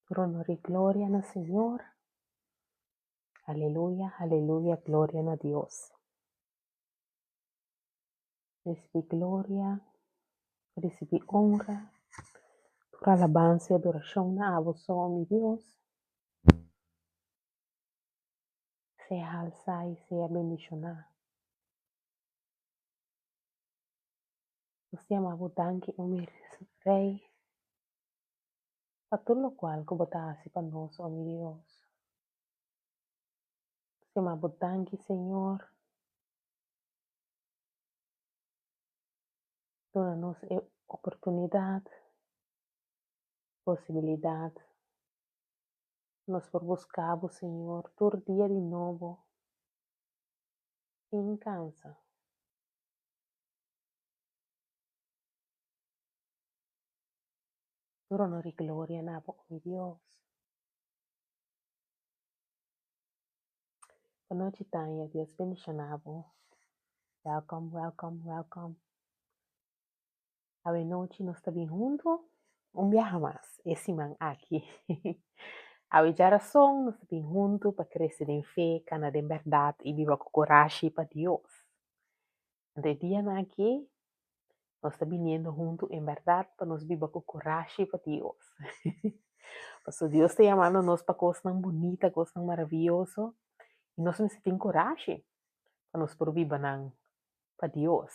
Tur honor i gloria na Señor. Aleluya, aleluya, gloria na Dios. Recibi gloria, recibi honra, tur alabansa i adorashon na abo so, mi Dios. Sea halsá i sea bendishoná. Nos yama bo danki, o mi Rei, pa tur lokual ku bo ta hasi pa nos, o mi Dios. Nos yama bo danki, Señor. Duna nos e oportunidat, posibilidat, nos por buska bo, Señor, tur dia di nobo, sin kansa. Tur honor i gloria na bo, o mi Dios. Bon nochi Tanya, Dios bendiciona bo. Welcome, welcome, welcome. Awe nochi nos ta bin hunto un biaha mas e siman aki. Awe djarason nos ta bin hunto pa crece den fe, cana den berdad y biba cu corashi pa Dios. Anto e dianan aki nos ta biniendo huntu en bèrdat pa nos biba ku kurashi pa Dios. Pasobra Dios ta yamando nos pa kosnan bunita, kosnan maravioso, i nos mester tin kurashi pa nos por biba nan pa Dios.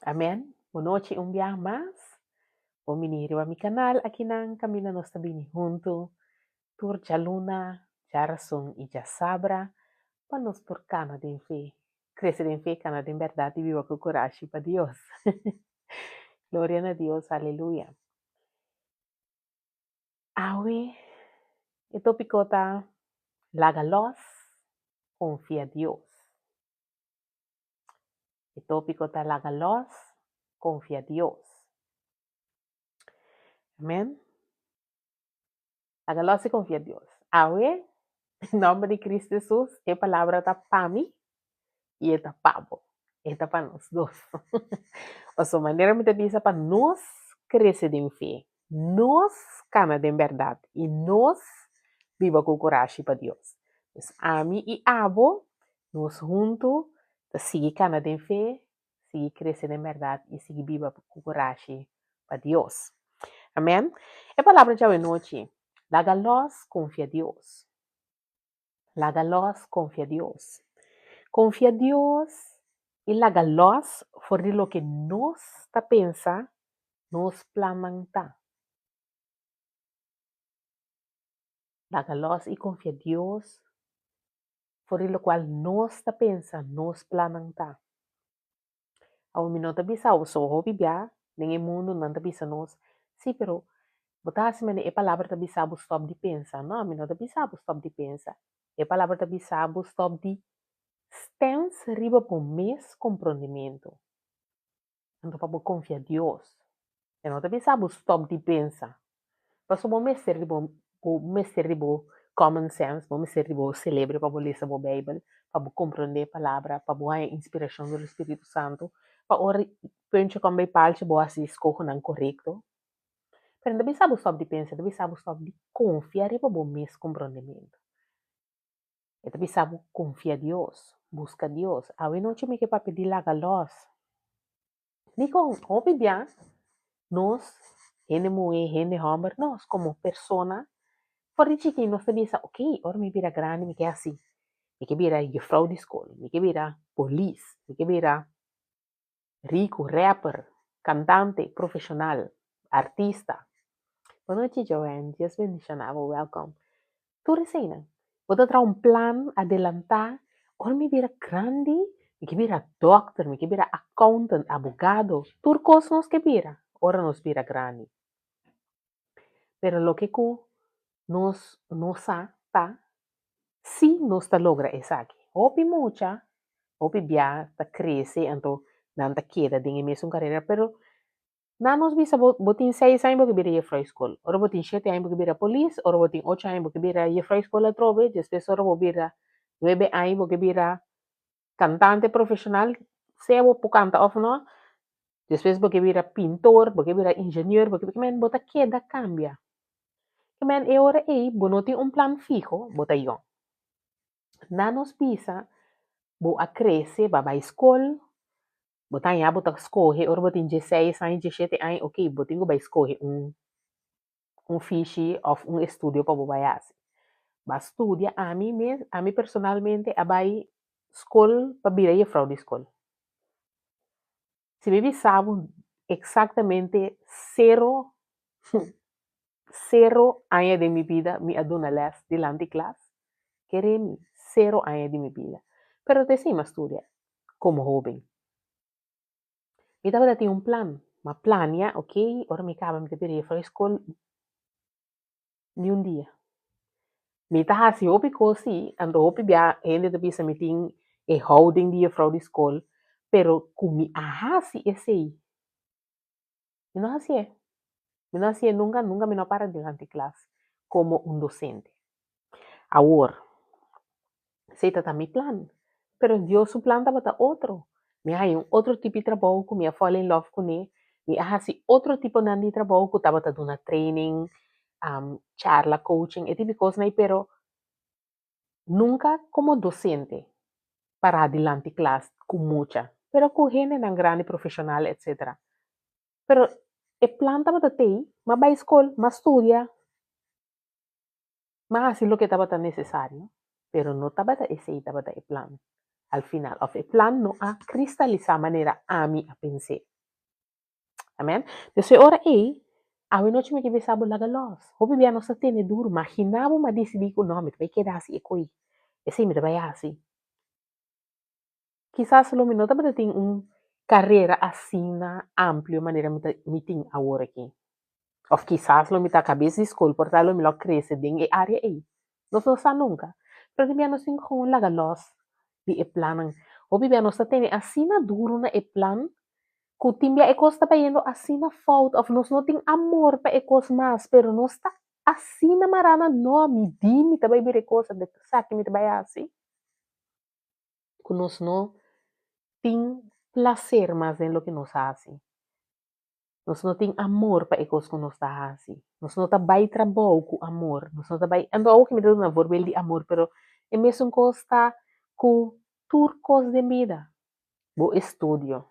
Amen. Bon nochi un biaha mas. Bon bini riba mi kanal akinan kaminda nos ta bini huntu tur djaluna, djarason i djasabra pa nos por kana den fe Crece den fe, cana den berdad y biba cu curashi pa Dios. Gloria na Dios, aleluya. Awe e topico ta Laga los, confia Dios. E topico ta Laga los, confia Dios. Amen. Laga los i konfia Dios. Awe, den nòmber di Kristu Hesus, e palabra ta pa mi i e ta pa bo. E ta pa nos dos. Pasobra manera mi ta bisa pa nos krese den fe, nos kana den bèrdat i nos biba ku kurashi pa Dios. Pues ami i abo, nos huntu ta sigui kana den fe, sigui krese den bèrdat i sigui biba ku kurashi pa Dios. Amen. E palabra djawe nochi, laga lòs, konfia Dios. Laga lòs, konfia Dios. Konfia Dios i laga lòs for di loke nos ta pensa nos plannan ta. Laga lòs i konfia Dios for di lokual nos ta pensa nos plannan ta. Awor mi no ta bisa bo so hopi bia den e mundu nan ta bisa nos, sí pero bo ta hasi manera e palabra ta bisa bo stòp di pensa. No, mi no ta bisa bo stòp di pensa. E palabra ta bisa bo stòp di stèns riba bo mes komprondementu. Anto pa bo konfia Dios. E no ta bisa bo stòp di pensa. Pasobra bo mester di bo, bo mester di bo common sense, bo mester di bo selebre pa bo lesa bo Beibel, pa bo komprondé e palabra, pa bo haña inspirashon dor di Spiritu Santu, pa ora puntje kòm bai palchi bo hasi eskohonan korekto. Pero e no ta bisa bo stòp di pensa, e ta bisa bo stòp di konfia riba bo mes komprondementu. E ta bisa bo konfia Dios, buska Dios. Awe nochi mi ke papia di laga lòs. Dikon hopi bia nos, hende muhé, hende hòmber, nos komo persona, for di chikí nos ta bisa, ok, ora mi bira grandi mi ke hasi, mi ke bira yefrou di skol, mi ke bira polis, mi ke bira riku, rapper, kantante profeshonal, artista. Bon nochi Joanne, Dios bendishona bo, welkom. Tur eseinan. Bo ta traha un plan adelantá, ora mi bira grandi, mi ke bira dòkter, mi ke bira accountant, abogado, tur kos nos ke bira ora nos bira grandi. Pero loke ku nos no sa ta si nos ta logra esaki. Hopi mucha, hopi bia ta krese anto nan ta keda den e mesun karera, pero Nan nos bisa bo, bo tin seis aña bo ke bira jefrou skol. Ora bo tin shete aña bo ke bira polis, ora bo tin ocho aña bo ke bira jefrou skol atrobe, despues ora bo bira nuebe aña bo ke bira. Kantante profeshonal, sea bo por kanta òf no, despues bo ke bira pintor, bo ke bira ingenieur, bo ke men bo ta keda kambia. Ke men e ora ei bo no tin un plan fiho, bo ta yòn. Na nos bisa bo a krese, bo a bai skol, bo ta haña bo ta skohe ora bo tin dieseis aña, dieshete aña, oke bo tin ku bai skohe un un fishi òf un estudio pa bo bai hasi. Bo a studia, ami mes, ami personalmente a bai skol pa bira jefrou di skol. Si mi bisa bo eksaktamente sero, sero aña den mi bida mi a duna lès dilanti klas, kere mi, sero aña di mi bida. Pero ta esei mi a studia komo hóben. Mi tabata tin un plan, mi a plania, ok, ora mi kaba mi ta bira jefrou di skol ni un dia. Mi ta hasi hopi kos si, anto hopi bia hende ta bisa mi tin e houding di jefrou di skol, pero ku mi a hasi esei, mi no hasié. Mi no hasié nunka, nunka mi no a para dilanti klas komo un dosente. Awor, esei ta ta mi plan, pero Dios su plan tabata otro. Mi a haña un otro tipo di trabou ku mi a fall in love kuné, mi a hasi otro tiponan di trabou ku tabata duna training, charla, coaching, e tipo di kosnan ei, pero nunka komo dosente pará dilanti klas ku mucha, pero ku hendenan grandi, profeshonal, etsetera. Pero e plan tabata t'ei, mi a bai skol, mi a studia, Mi a hasi loke tabata nesesario, pero no tabata esei tabata e plan al final, òf e plan no a kristalisá manera ami a pens'é. Amèn? Des e ora ei, awe nochi mi ke bisa bo laga lòs. Hopi bia nos ta tene duru, maginá bo mi a disidí ku no, mi ta bai keda hasi e koi, esei mi ta bai hasi. Kisas lo mi no tabata tin un karera asina amplio manera mi ta mi tin awor aki. Òf kisas lo mi ta kabes di skol, por ta lo mi lo a krese den e área ei. Nos no sa nunka. Pero tin bia nos tin ku gewoon laga lòs di e plannan. Hopi bia nos ta tene asina duru na e plan ku tin bia e kos ta bayendo asina fout òf nos no tin amor pa e kos mas, pero nos ta asina mará na no, mi di mi ta bai bira e kos, esaki mi ta bai hasi. Ku nos no tin plaser mas den loke nos hasi. Nos no tin amor pa e kos ku nos ta hasi. Nos no ta bai trabou ku amor. Nos no ta bai, anto awor ku mi ta duna voorbeeld di amor, pero e mesun kos ta ku tur kos den bida. Bo estudio,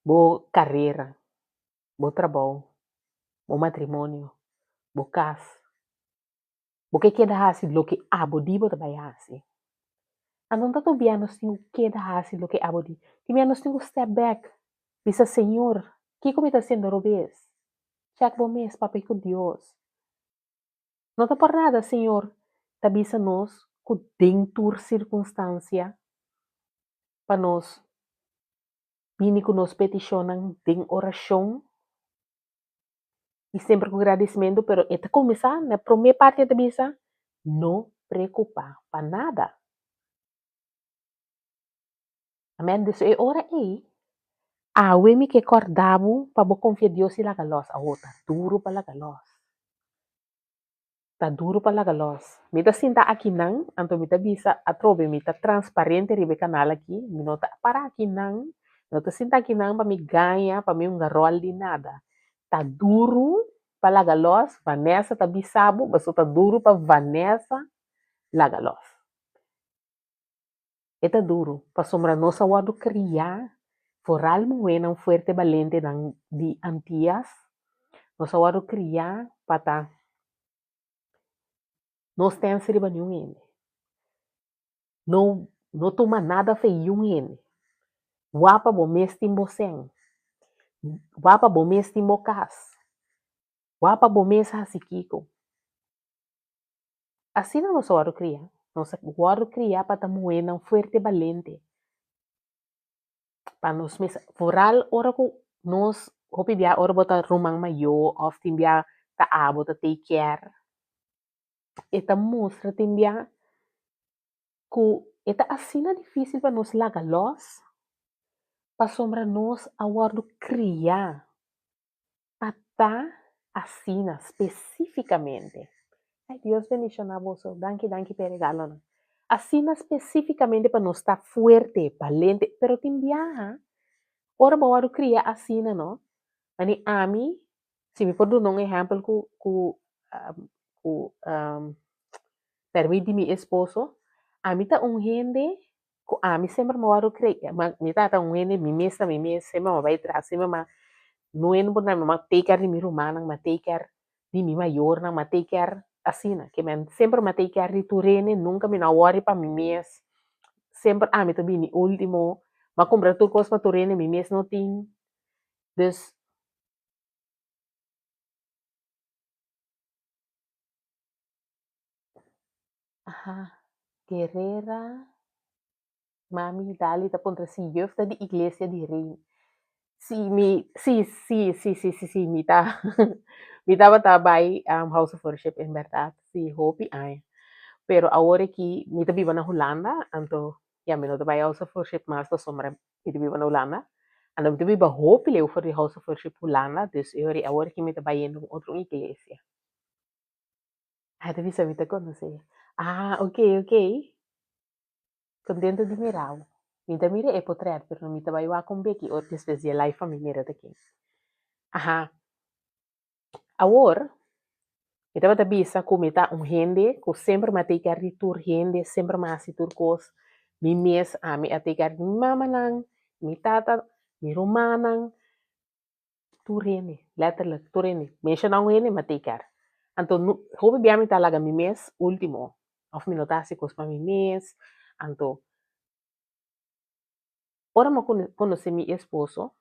bo karera, bo trabou, bo matrimonio, bo kas. Bo ke keda hasi loke abo di bo ta bai hasi. Anto no ta tur bia nos tin ku keda hasi loke abo di. Tin bia nos tin ku step back, bisa Señor, kiko mi ta hasiendo robes? Chèk bo mes, papia ku Dios. No ta por nada Señor ta bisa nos ku den tur sirkunstansia pa nos bini ku nos petishonnan den orashon. I semper ku gradisimentu, pero e ta kuminsá na promé parti e ta bisa, No preokupá pa nada. Amèn. Dus e ora ei, awe mi ke kòrda bo pa bo konfia Dios i laga lòs. Awor ta duru pa laga lòs. Ta duru pa laga lòs. Mi ta sinta akinan, anto mi ta bisa atrobe mi ta transparente riba e kanal aki, mi no ta para akinan, mi no ta sinta akinan pa mi gaña, pa mi hunga ròl di nada. Ta duru pa laga lòs, Vanessa ta bisa bo, pasobra ta duru pa Vanessa laga lòs. E ta duru, pasobra nos a wòrdu kriá, foral muhénan fuerte balentenan di Antias, nos a wòrdu kriá pa ta no stèns riba niun hende, no no tuma nada fe yun hende, wak pa bo mes tin bo sèn, wak pa bo mes tin bo kas, wak pa bo mes hasi kiko. Asina nos a wòrdu kriá. Nos a wòrdu kriá pa ta muhénan fuerte balente. Pa nos mes, foral ora ku nos hopi bia ora bo ta ruman mayó òf tin bia ta abo ta take care, e ta mustra tin bia ku e ta asina difísil pa nos laga lòs pasobra nos a wòrdu kriá. Pa ta asina spesífikamente. Ay Dios bendishoná boso. Danki danki pa e regalonan. Asina spesífikamente pa nos ta fuerte, balente, pero tin biaha ora bo wòrdu kria asina no, mane ami, si mi por duna un ehèmpel ku ku ku pèrmit di mi esposo, ami ta un hende ku ami semper mi wòrdu kria, mi tata un hende mi mes ta mi mes, semper mi bai tras, semper mi no hende por mi take care di mi rumannan, mi take care di mi mayornan, mi take care asina, ke men semper mi take care di tur hende, nunka mi no a wòri pa mi mes, semper ami ta bini ultimo, mi a kumpra tur kos pa tur hende, mi mes no tin, dus. Aha, Guerrera, Mami Dali ta puntra si juf ta di iglesia di Reino. Si mi, si, si, si, si, si, si, mi ta, mi tabata bai House of Worship en berdad, si, hopi aña. Pero awor aki mi ta biba na Hulanda, anto ya mi no ta bai House of Worship mas pasobra mi ta biba na Hulanda. Anto mi ta biba hopi leu for di House of Worship Hulanda, dus e ora awor aki mi ta bayendo un otro iglesia. Ai ta bisa mi ta konosé. Ah, ok, ok. Kontento di mira bo. Mi ta mira e potret, pero mi ta bai wak un beki ora despues di e live pa mi mira ta ken. Aha. Awor, mi tabata bisa ku mi ta un hende ku semper mi a take care di tur hende, semper mi a hasi tur kos. Mi mes, ami a take care di mi mamanan, mi tata, mi rumannan. Tur hende, letterlijk, tur hende. Menshoná un hende, mi a take care. Anto nu, hopi bia mi ta laga mi mes último, òf mi no ta hasi kos pa mi mes. Anto, ora mi a konosé mi esposo,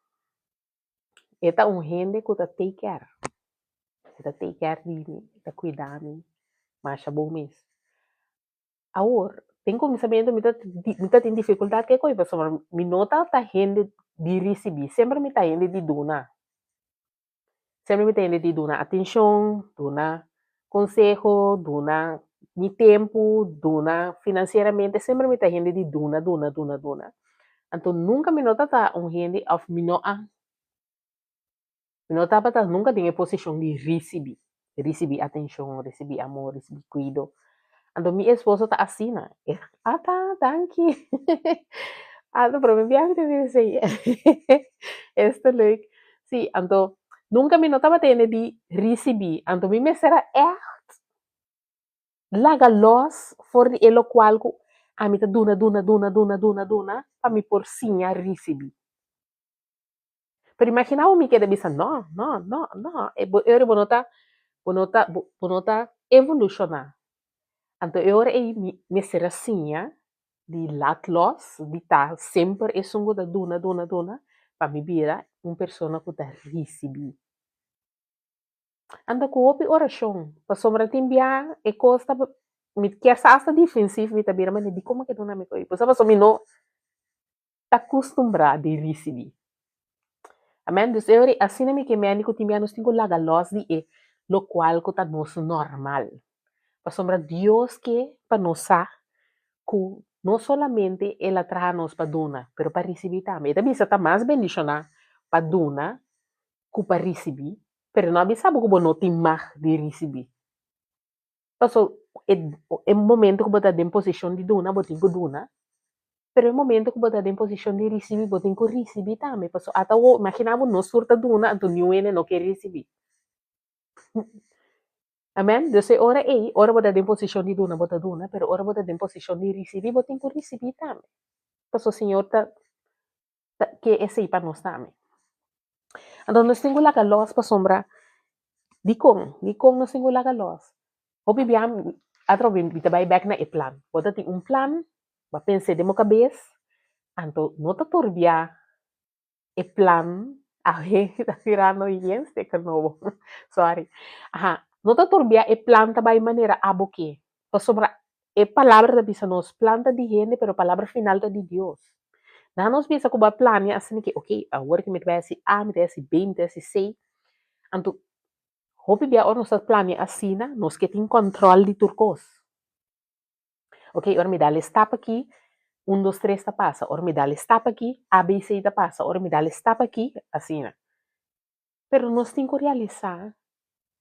e ta un hende ku ta take care. E ta take care di mi, e ta kuida mi masha bon mes. Awor, den kuminsamentu mi ta mi ta tin difikultat ku e kos pasobra mi no ta ta hende di risibí, semper mi ta hende di duna. Semper mi ta hende di duna atenshon, duna konseho, duna mi tempu, duna finansieramente, semper mi ta hende di duna, duna, duna, duna. Anto nunka mi no ta ta un hende òf mi no a Mi no tabata nunka den e posishon di risibí, risibí atenshon, risibí amor, risibí kuido. Anto mi esposo ta asina. E, ata, danki. Anto prome biaha mi ta mira esei. Es ta leuk. Sí, anto nunka mi no tabata hende di risibí. Anto mi mester a ègt laga lòs for di e lokual ku ami ta duna, duna, duna, duna, duna, duna pa mi por siña risibí. Pero imagina bo mi keda bisa no, no, no, no, e bo e ora bo no ta, bo no ta, bo bo no ta evolushoná. Anto e ora ei mi mester a siña di lat lòs, di ta semper esun ku ta duna, duna, duna, pa mi bira un persona ku ta risibí. Anto ku hopi orashon, pasobra tin bia e kos ta, mi kier sa asta defensief mi ta bira, mane dikon mi ke duna mi koe? Pasobra mi no ta kustumbrá di risibí. Amèn. Dus e ora asina mi ke mende ku tin bia nos tin ku laga lòs di e lokual ku ta nos normal. Pasobra Dios ke pa nos sa ku no solamente El a traha nos pa duna, pero pa risibí tambe. E ta bisa ta mas bendishoná pa duna ku pa risibí, pero e no a bisa bo ku bo no tin mag di risibí. Paso e e momento ku bo ta den posishon di duna bo tin ku duna, pero e momento ku bo ta den posishon di risibí bo tin ku risibí tambe, paso ata awor imagina bo nos tur ta duna anto niun hende no ke risibí. Amen, dus e ora ei ora bo ta den posishon di duna bo ta duna, pero ora bo ta den posishon di risibí bo tin ku risibí tambe, paso Señor ta ta ke esei pa nos tambe. Anto nos tin ku laga lòs pasobra dikon? Dikon nos tin ku laga lòs? Hopi bia atrobe mi ta bai bèk na e plan. Bo ta tin un plan, bo a pens'é den bo kabes, anto no ta tur bia e plan awe ta birando yen sticker nobo, sorry. Aha, no ta tur bia e plan ta bai manera abo ke, pasobra E palabra ta bisa nos plan ta di hende pero palabra final ta di Dios. Nan nos bisa ku bo a plania asina ke ok awor ke mi ta bai hasi A, mi ta bai hasi B, mi ta bai hasi C. Anto hopi bia ora nos ta plania asina nos ke tin kòntròl di tur kos. Ok ora mi dal e stap aki un dos tres ta pasa, ora mi dal e stap aki A B C ta pasa, ora mi dal e stap aki asina. Pero nos tin ku realisá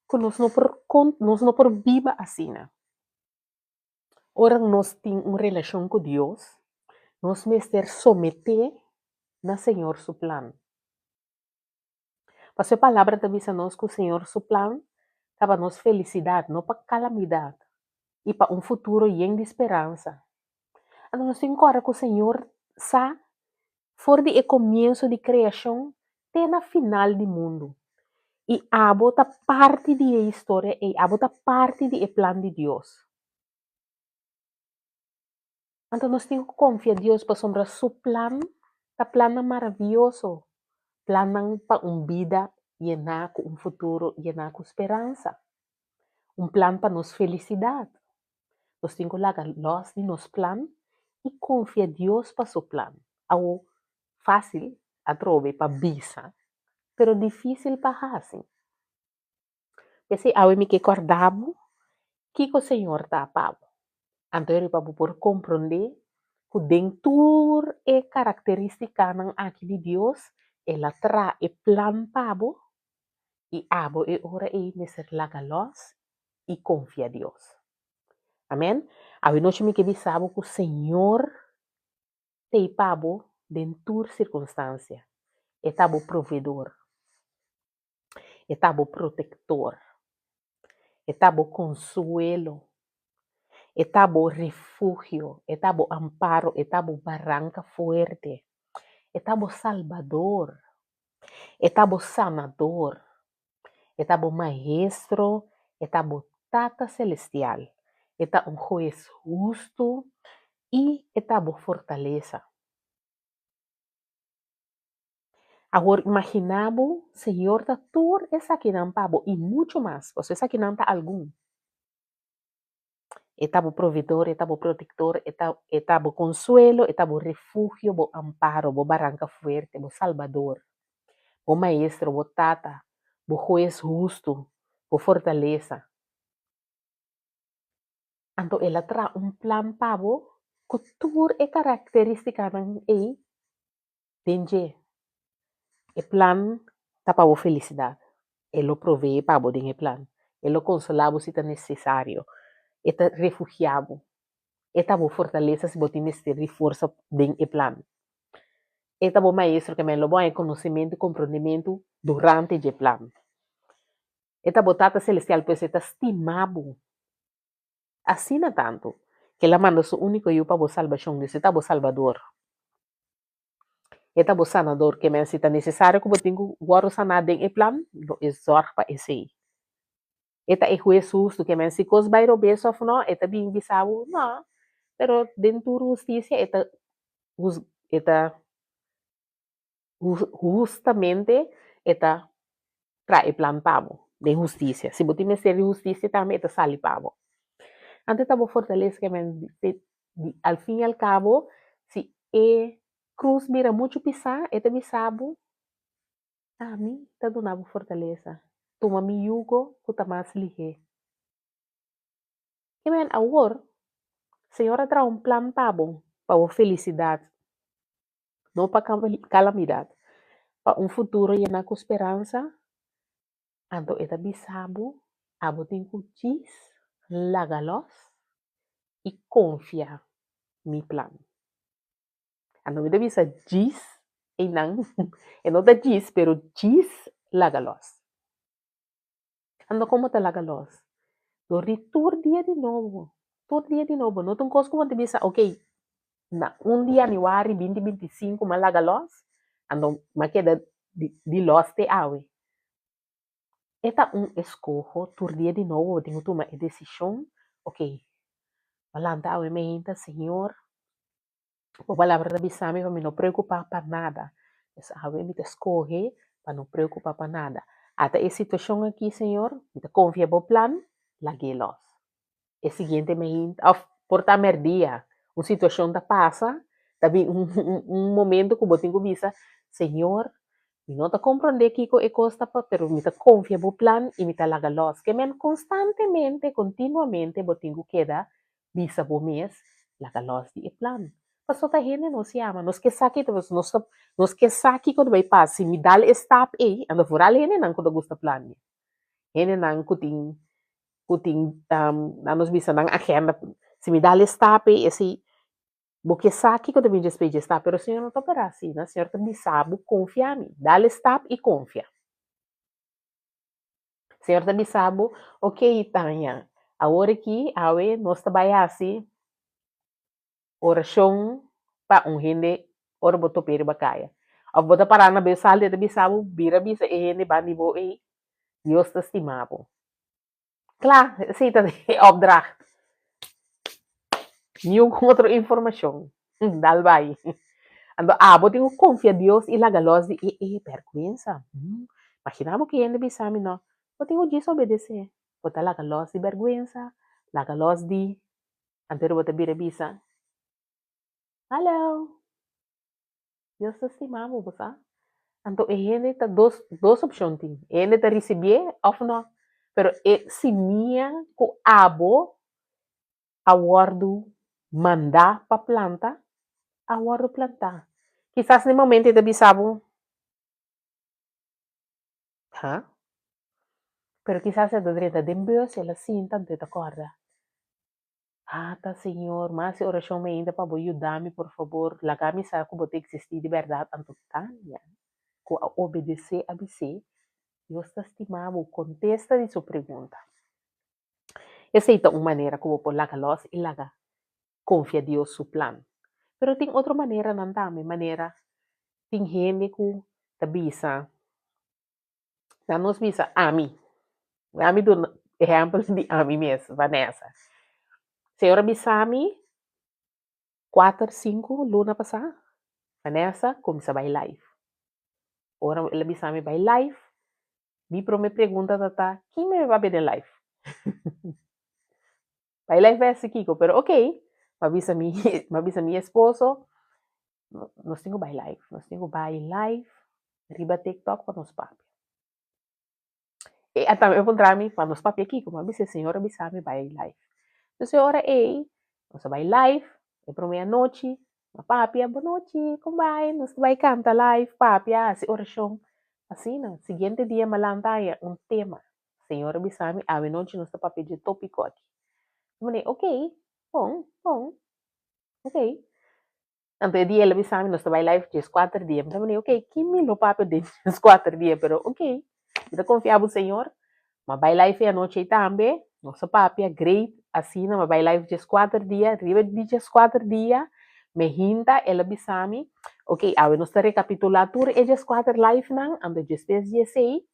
ku nos no por nos no por biba asina. Ora nos tin un relashon ku Dios, nos mester someté na Señor su plan. Pasobra e Palabra ta bisa nos ku Señor su plan ta pa nos felisidat, no pa kalamidat, i pa un futuro yen di speransa. Anto nos tin kòrda ku Señor sa for di e komienso di kreashon te na final di mundu. I abo ta parti di e historia ei, abo ta parti di e plan di Dios. Anto nos tin ku konfia Dios pasobra su plan ta plannan maravioso, plannan pa un bida yená ku un futuro yená ku speransa, un plan pa nos felisidat. Nos tin ku laga lòs di nos plan i konfia Dios pa su plan. Awo, fásil atrobe pa bisa, pero difísil pa hasi. P'esei awe mi ke kòrda bo kiko Señor ta pa bo. Anto e riba bo por komprondé ku den tur e karakterístikanan aki di Dios, El a traha e plan pa bo i abo e ora ei mester laga lòs i konfia Dios. Amèn. Awe nochi mi ke bisa bo ku Señor t'ei pa bo den tur sirkunstansia. E ta bo proveedor. E ta bo protektor. E ta bo konsuelo. E ta bo refugio. E ta bo amparo. E ta bo baranka fuerte. E ta bo salbador. E ta bo sanador. E ta bo maestro. E ta bo Tata Selestial. E ta un Hues hustu i e ta bo fortalesa. Awor imaginá bo, Señor ta tur esakinan pa bo i muchu mas, pasobra esakinan ta algun. E ta bo proveedor, e ta bo protektor, e ta e ta bo konsuelo, e ta bo refugio, bo amparo, bo baranka fuerte, bo salbador, bo maestro, bo tata, bo hues hustu, bo fortalesa. Anto el a traha un plan pa bo ku tur e karakterístikanan ei Den dje, e plan ta pa bo felisidat. E lo proveé pa bo den e plan. E lo konsolá bo si ta nesesario. E ta refugiá bo. E ta bo fortalesa si bo tin mester di forsa den e plan. E ta bo maestro ke men lo bo haña konosementu i komprondementu durante dje plan. E ta bo Tata Selestial, pues e ta stima bo. Asina tantu, ku el a manda su úniko Yu pa bo salbashon, Dios e ta bo Salbador. E ta bo Sanador, ke men si ta nesesario ku bo tin ku wòrdu saná den e plan, lo e zòrg pa esei. E ta e Hues hustu, ke men si kos bai robes òf nò, e ta bin bisa bo, nò, pero den tur hustisia e ta hus e ta hustamente e ta traha e plan pa bo den hustisia. Si bo tin mester di hustisia tambe e ta sali pa bo. Anto ta bo fortalesa ke men di al fin i al kabo si e krus bira muchu pisá e ta bisa bo, Ami ta duna bo fortalesa, tuma mi yugo ku ta mas lihé. Ke men awor Señor a traha un plan pa bo, pa bo felisidat. no pa kalamidat, pa un futuro yená ku speransa, anto e ta bisa bo, abo tin ku djis laga lòs i konfia mi plan. Anto mi ta bisa djis einan, e no ta djis, pero djis laga lòs. Anto komo ta laga lòs? Dor di tur dia di nobo, tur dia di nobo. No ta un kos ku bo ta bisa, ok, na un di yanüari binti 25 m'a laga lòs, anto m'a keda di lòs te awe. E ta un eskoho, tur dia di nobo bo tin ku tuma e desishon, ok, m'a lanta awe meinta, Señor, Bo palabra ta bisa mi pa mi no preokupá pa nada. Pues awe mi ta skohe pa no preokupá pa nada. Ata e situashon aki, Señor, mi ta konfia bo plan, lag'é lòs. E siguiente meinta, òf por ta mèrdia, un situashon ta pasa, ta bin un un momento ku bo tin ku bisa, Señor, mi no ta komprondé kiko e kos ta pa, pero mi ta konfia bo plan i mi ta laga lòs. Ke men konstantemente, kontinuamente bo tin ku keda Bisa bo mes, laga lòs di e plan. Pasobra ta hende nos yama, nos ke sa kiko ta nos ta nos ke sa kiko ta bai pasa. Si mi dal e stap ei, anto foral hendenan ku ta gusta plania. Hendenan ku tin ku tin nan nos bisa nan agenda Si mi dal e stap ei, esei bo ke sa kiko ta bin despues di e stap, pero Señor no ta opera asina, Señor ta bisa bo konfia mi, dal e stap i konfia. Señor ta bisa bo, ok Tanya, awor aki, awe nos ta bai hasi orashon pa un hende ora bo topa e riba kaya. Òf bo ta pará na besal i e ta bisa bo, bira bisa e hende banda di bo ei, Dios ta stima bo. Kla, esei ta e opdracht. Niun otro informashon. Dal bai. Anto abo tin ku konfia Dios i laga lòs di e e bèrgwensa. Imagina bo ku hende bisa mi no. Bo tin ku djis obedesé. Bo ta laga lòs di bèrgwensa, laga lòs di Anto bo ta bira bisa, Hallo! Dios ta stima bo, bo sa? Anto e hende ta dos, dos opshon tin. E hende ta risibié òf no. Pero e simia ku abo a wòrdu mandá pa planta, a wòrdu plantá. Kisas na e momento e ta bisa bo, Ha? Pero kisas e ta drenta den bus, el a sinta, anto e ta kòrda, Ata, Señor, m'a hasi orashon mainta pa bo yuda mi, por fabor, laga mi sa ku bo ta eksistí di bèrdat. Anto Tania, ku a obedesé, a bis'é, Dios ta stima bo. Kontesta di su pregunta. Esei ta un manera ku bo por laga lòs i laga konfia Dios su plan. Pero tin otro maneranan tambe, manera tin hende ku ta bisa, nan nos bisa ami, ami duna ehèmpel di ami mes, Vanessa. Señor a bisa mi kuater, sinku luna pasá, Vanessa kuminsá bai live. Ora el a bisa mi bai live, mi promé pregunta ta ta, kin mi papia den live? Bai live bai hasi kiko, pero ok, m'a bisa mi, m'a bisa mi esposo, nos tin ku bai live, nos tin ku bai live riba TikTok pa nos papia. E a tambe a puntra mi pa nos papia kiko, m'a bisa e señor a bisa mi bai live. Entonces e ora ei nos a bai live e prome anochi, m'a papia, bonochi, kon bai? Nos ta bai kanta live, papia, hasi orashon. Asina, siguiente dia m'a lanta haña un tema. Señor a bisa mi, awe nochi nos ta papia dje tópiko aki. Mi mane, ok, bon, bon, ok. Anto e dia el a bisa mi, nos ta bai live djeskuater dia. Mi ta mane, ok, kin mi lo papia den djeskuater dia? Pero ok, mi ta konfia bo, Señor. Mi a bai live e anochi ei tambe, nos a papia, great, asina mi a bai live djeskuater dia. Riba di djeskuater dia, mi hinta, el a bisa mi, ok, awe nos ta rekapitulá tur e djeskuater livenan, anto despues di esei,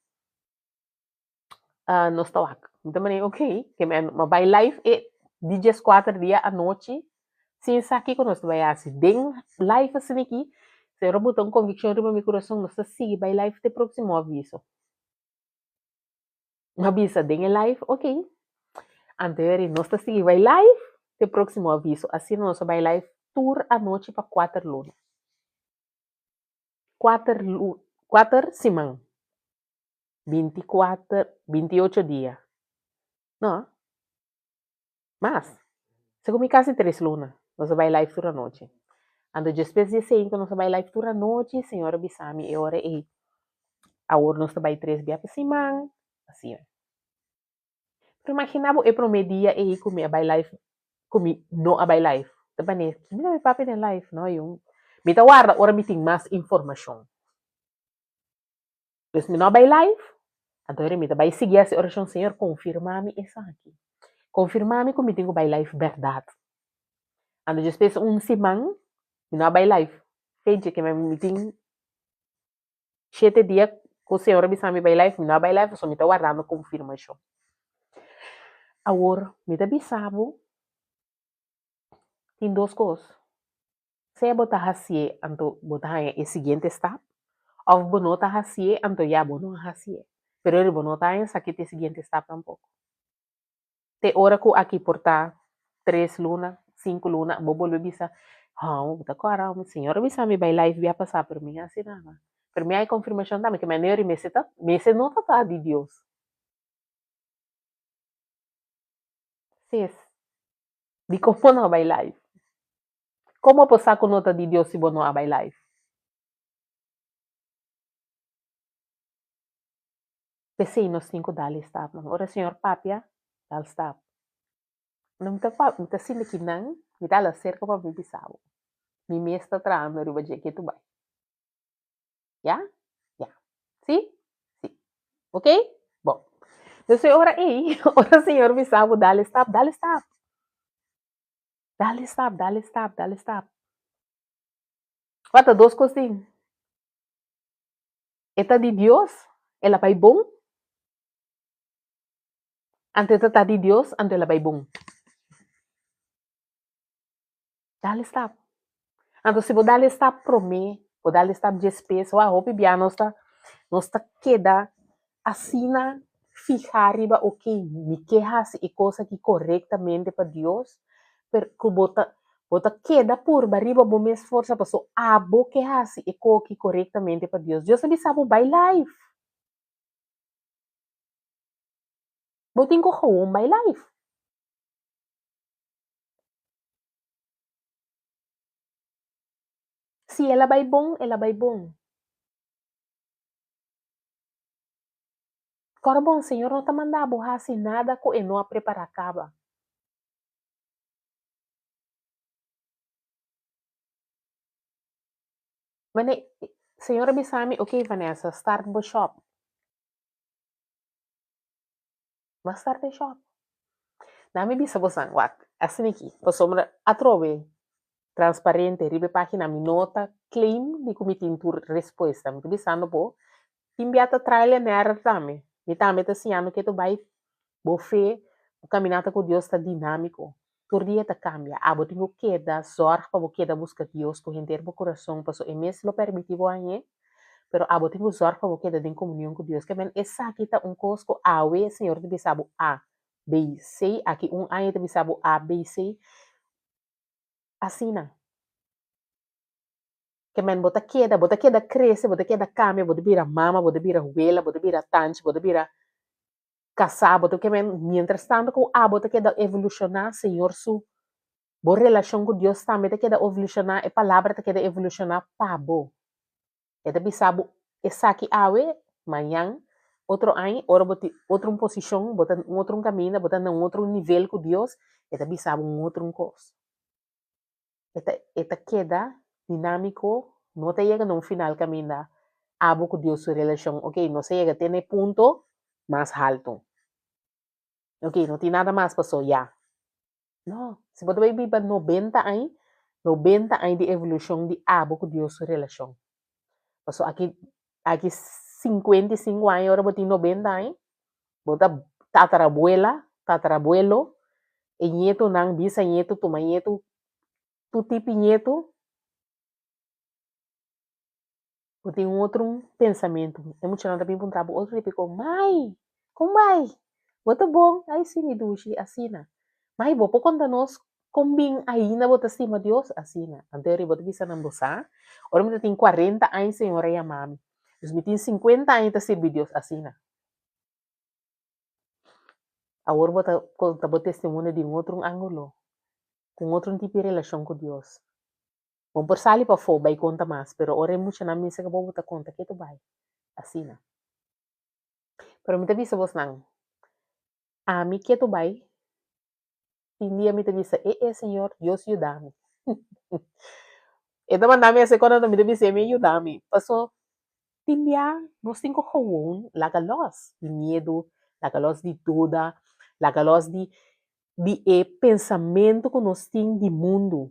nos ta wak. Mi ta manera ok, ke mi a bai live e di dieskuater dia anochi sin sa kiko nos ta bai hasi. Den live asina aki, Señor a buta un konvikshon riba mi kurason, nos ta sigui bai live te próksimo aviso. Mi a bisa den e live, ok, anto e nos ta sigui bai live te próksimo aviso. Asina nos a bai live tur anochi pa kuater luna. Kuater lu, kuater siman. Bintikuater, bintiocho dia. No, mas. Segun mi kasi tres luna nos a bai live tur anochi. Anto despues di esei ku nos a bai live tur anochi, Señor a bisa mi e ora ei, awor nos ta bai tres bia pa siman, asina. Pero imagina bo e prome dia ei ku mi a bai live, ku mi no a bai live. Ta bane, ki mi ta bai papia den live? No, yun. Mi ta warda ora mi tin mas informashon. Pues mi no a bai live, anto heri mi ta bai sigui hasi orashon, Señor konfirmá mi esaki. Konfirmá mi ku mi tin ku bai live bèrdat. Anto despues un siman mi no a bai live. Fecha ke mi tin shete dia ku Señor a bisa mi bai live, mi no a bai live pasobra mi ta wardando konfirmashon. Awor mi ta bisa bo tin dos kos. Sea bo ta hasié, anto bo ta haña e siguiente stap, òf bo no ta hasié, anto ya bo no a hasié. Pero eri bo no ta haña esaki ta e siguiente stap tampoko. Te ora ku aki por ta tres luna, sinku luna, bo bolbe bisa, Hou, bo ta kòrda, Señor a bisa mi bai live bia pasá, pero mi no a hasi nada. Pero mi a haña konfirmashon tambe ke manera eri mester ta, mester no ta ta di Dios. Sis, dikon bo no a bai live? Kon bo por sa ku no ta di Dios si bo no a bai live? P'esei nos tin ku dal e stapnan. Ora e Señor papia, dal stap. No mi ta pa mi ta sinti ki nan mi ta hala serka pa mi bisa bo. Mi mes ta trahando riba dje ke tu bai. Ya? Ya. Si? Si. Ok? Bon. Dus e ora ei, ora Señor bisa bo dal e stap, dal e stap. Dal e stap, dal e stap, dal e stap. Wata dos kos tin. E ta di Dios, el a bai bon. Anto e ta ta di Dios, anto el a bai bon. Dal e stap. Anto si bo dal e stap promé, bo dal e stap djespes, wak hopi bia nos ta nos ta keda asina fihá riba ok mi ke hasi e kos aki korektamente pa Dios, pero ku bo ta bo ta keda purba riba bo mes forsa paso abo ke hasi e koki korektamente pa Dios. Dios a bisa bo bai live. Bo tin ku gewoon bai live. Si el a bai bon, el a bai bon. Kòrda bon, Señor no ta manda bo hasi nada ku e no a prepará kaba. Mane, Señor a bisa mi, ok Vanessa, start bo shop. M'a start e shop. Na mi bisa bosan, wak, asina aki, pasobra atrobe transparente riba e pagina mi no ta claim di ku mi tin tur respuesta. Mi ta bisando bo, tin bia ta trial and error tambe. Mi tambe ta siñando ke ta bai bo fe, bo kaminata ku Dios ta dinámiko. Tur dia ta kambia. Abo tin ku keda zòrg pa bo keda buska Dios ku henter bo kurason, pasobra e mes lo permití bo hañ'é. Pero abo tin ku zòrg pa bo keda den komunion ku Dios. Ke men esaki ta un kos ku awe Señor ta bisa bo A, B, C, aki un aña e ta bisa bo A, B, C. Asina. Ke men bo ta keda, bo ta keda krese, bo ta keda kambia, bo ta bira mama, bo ta bira wela, bo ta bira tanchi, bo ta bira kasá, bo ta ke men mientras tanto ku abo ta keda evolushoná Señor su bo relashon ku Dios tambe ta keda evolushoná, e palabra ta keda evolushoná pa bo. E ta bisa bo esaki awe, mañan, otro aña, ora bo tin otro un posishon, bo ta un otro un kaminda, bo ta na un otro un nivel ku Dios, e ta bisa bo un otro un kos. E ta e ta keda dinámiko, no ta yega na un final kaminda abo ku Dios su relashon, ok, nos a yega te na e punto mas haltu. Ok, no tin nada mas pasó, ya. No, si bo ta bai biba nobenta aña, nobenta aña di evolushon di abo ku Dios su relashon. Pasobra aki aki 55 aña ora bo tin nobenta aña, bo ta tatarabuela, tatarabuelo, e ñetonan, bisañeto, tumañeto, tur tipo ñeto. Bo tin un otro pensamentu. E muchanan ta bin puntra bo otro tipo kon, Mai, kon bai? Bo ta bon? Ai si, mi dushi, asina. Mai, bo por konta nos kon bin ainda bo ta stima Dios? Asina. Anto e riba bo ta bisa nan, Bo sa, ora mi ta tin kuarenta aña Señor a yama mi. Dus mi tin sinkuenta aña ta sirbi Dios. Asina. Awor bo ta konta bo testimonio di un otro ángulo, ku un otro tipo di relashon ku Dios. Bo por sali pafó bai konta mas, pero ora e muchanan mester ku bo, bo ta konta ke ta bai. Asina. Pero mi ta bisa bosnan, ami ke ta bai, tin dia mi ta bisa, e e Señor, Dios yuda mi. E ta manda mi hasi kos, anto mi ta bis'é, mi yuda mi. Paso, tin bia nos tin ku gewoon laga lòs di miedu, laga lòs di duda, laga lòs di di e pensamentu ku nos tin di mundu,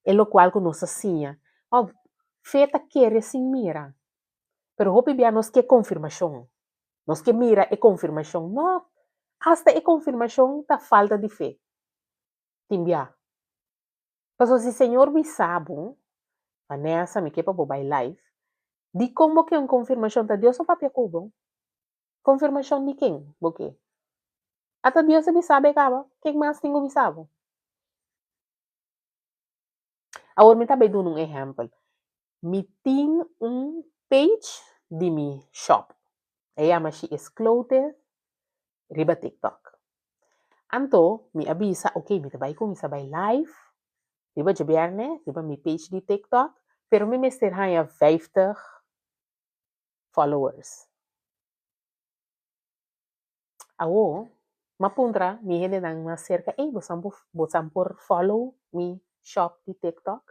e lokual ku nos a siña. Òf, fe ta kere sin mira. Pero hopi bia nos ke konfirmashon. Nos ke mira e konfirmashon. No, asta e konfirmashon ta falta di fe. Tin bia. Pasobra si Señor bisa bo, Vanessa, mi ke pa bo bai live, dikon bo ke un konfirmashon? Ta Dios a papia ku bo? Konfirmashon di ken bo ke? Ata Dios a bisa bo e kaba, ken mas tin ku bisa bo? Awor mi ta bai duna un ehèmpel. Mi tin un page di mi shop. E yama She is Clothing riba TikTok. Anto mi a bisa, ok, mi ta bai kuminsá bai live riba djabièrnè riba mi page di TikTok, pero mi mester haña vijftig followers. Awor, M'a puntra mi hendenan mas serka, ey bosan por bosan por follow mi shop di TikTok?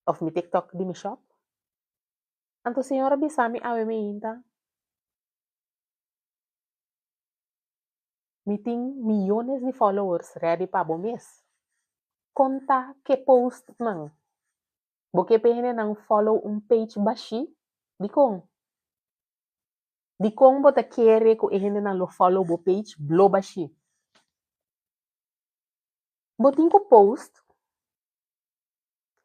Of mi TikTok di mi shop? Anto señor a bisa mi awe meinta, Mi tin miyones di followers ready pa bo mes. Konta ke post nan. Bo ke pa e hendenan follow un page bashí? Dikon? Dikon bo ta kere ku e hendenan lo follow bo page blo bashí? Bo tin ku post,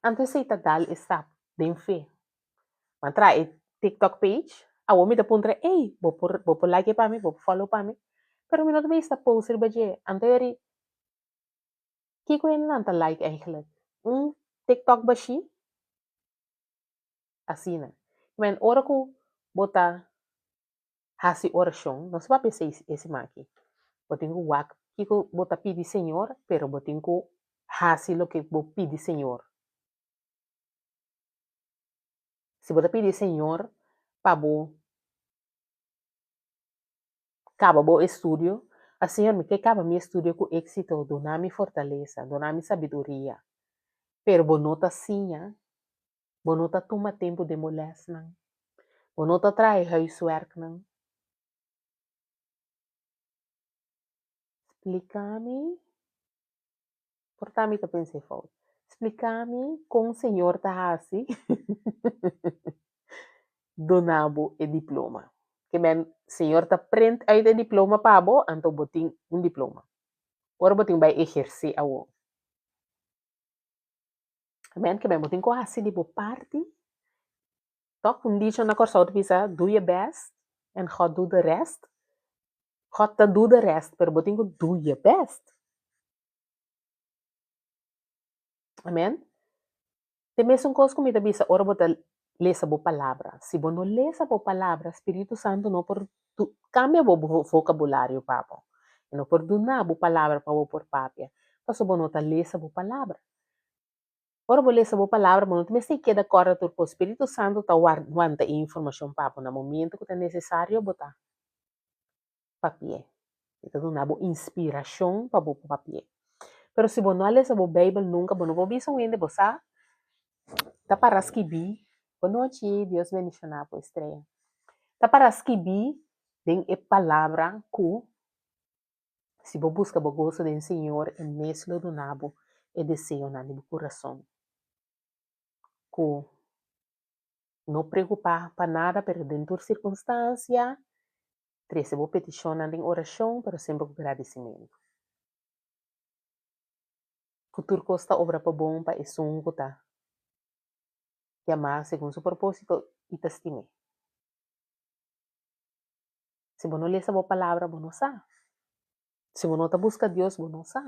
anto esei ta dal e stap den fe. Bo a traha e TikTok page, awor mi ta puntra, ey, bo por bo por like pa mi, bo por follow pa mi? Pero mi no ta bisa post riba dje, anto eri kiko hendenan ta like eigenlijk? Un TikTok bashí? Asina. Men ora ku bo ta hasi orashon, no sa papia esei e siman aki. Bo tin ku wak kiko bo ta pidi Señor, pero bo tin ku hasi loke bo pidi Señor. Si bo ta pidi Señor pa bo kaba bo estudio, a Señor mi ke kaba mi estudio ku éksito, duna mi fortalesa, duna mi sabiduria. Pero bo no ta siña Bo no ta tuma tempu den bo lèsnan. Bo no ta traha e huiswerknan. Splika mi, por ta mi ta pensa e fout. Splika mi kon Señor ta hasi duna bo e diploma. Ke men Señor ta print uit e diploma pa bo, anto bo tin un diploma. Ora bo tin bai ehersé awor. Amen, ke men bo tin ku hasi di bo parti. Tok un dicho na Kòrsou ta bisa, do your best and God do the rest. God ta do the rest, pero bo tin ku do your best. Amen. Te mesun kos ku mi ta bisa ora bo ta lesa bo palabra. Si bo no lesa bo palabra, Spiritu Santu no por kambia bo vokabulario pa bo. E no por duna bo palabra pa bo por papia, pasobra bo no ta lesa bo palabra. Ora bo lesa bo palabra, bo no ta mester keda kòrda tur kos. Spiritu Santu ta wanta e informashon pa bo. Na momentu ku ta nesesario, bo ta papi'é. E ta duna bo inspirashon pa bo por papi'é. Pero si bo no a lesa bo Beibel nunka, bo no por bisa un hende, bo sa ta para skibí, Bonochi, Dios bendishoná bo, Estrella. Ta para skibí den e palabra ku Si bo buska bo goso den Señor, e mes lo duna bo e deseonan di bo kurason. Ku no preokupá pa nada, pero den tur sirkunstansia, trese bo petishonnan den orashon, pero semper ku gradisimentu. Ku tur kos ta obra pa bon pa esun ku ta yamá segun su propósito i ta stim'é. Si bo no lesa bo palabra, bo no sa. Si bo no ta buska Dios, bo no sa.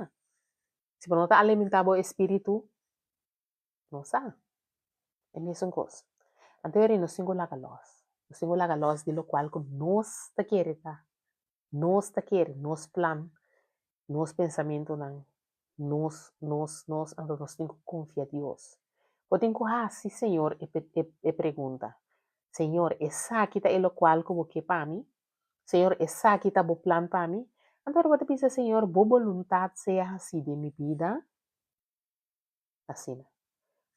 Si bo no ta alimentá bo espíritu, bo no sa. E mesun kos. Anto e nos tin ku laga lòs. Nos tin ku laga lòs di lokual ku nos ta kere ta. Nos ta kere, nos plan, nos pensamentunan, nos, nos, nos, anto nos tin ku konfia Dios. Bo tin ku hasi Señor e e pregunta, Señor, esaki ta e lokual ku bo ke pa mi? Señor, esaki ta bo plan pa mi? Anto ora bo ta bisa, Señor, bo boluntat sea hasí den mi bida, asina.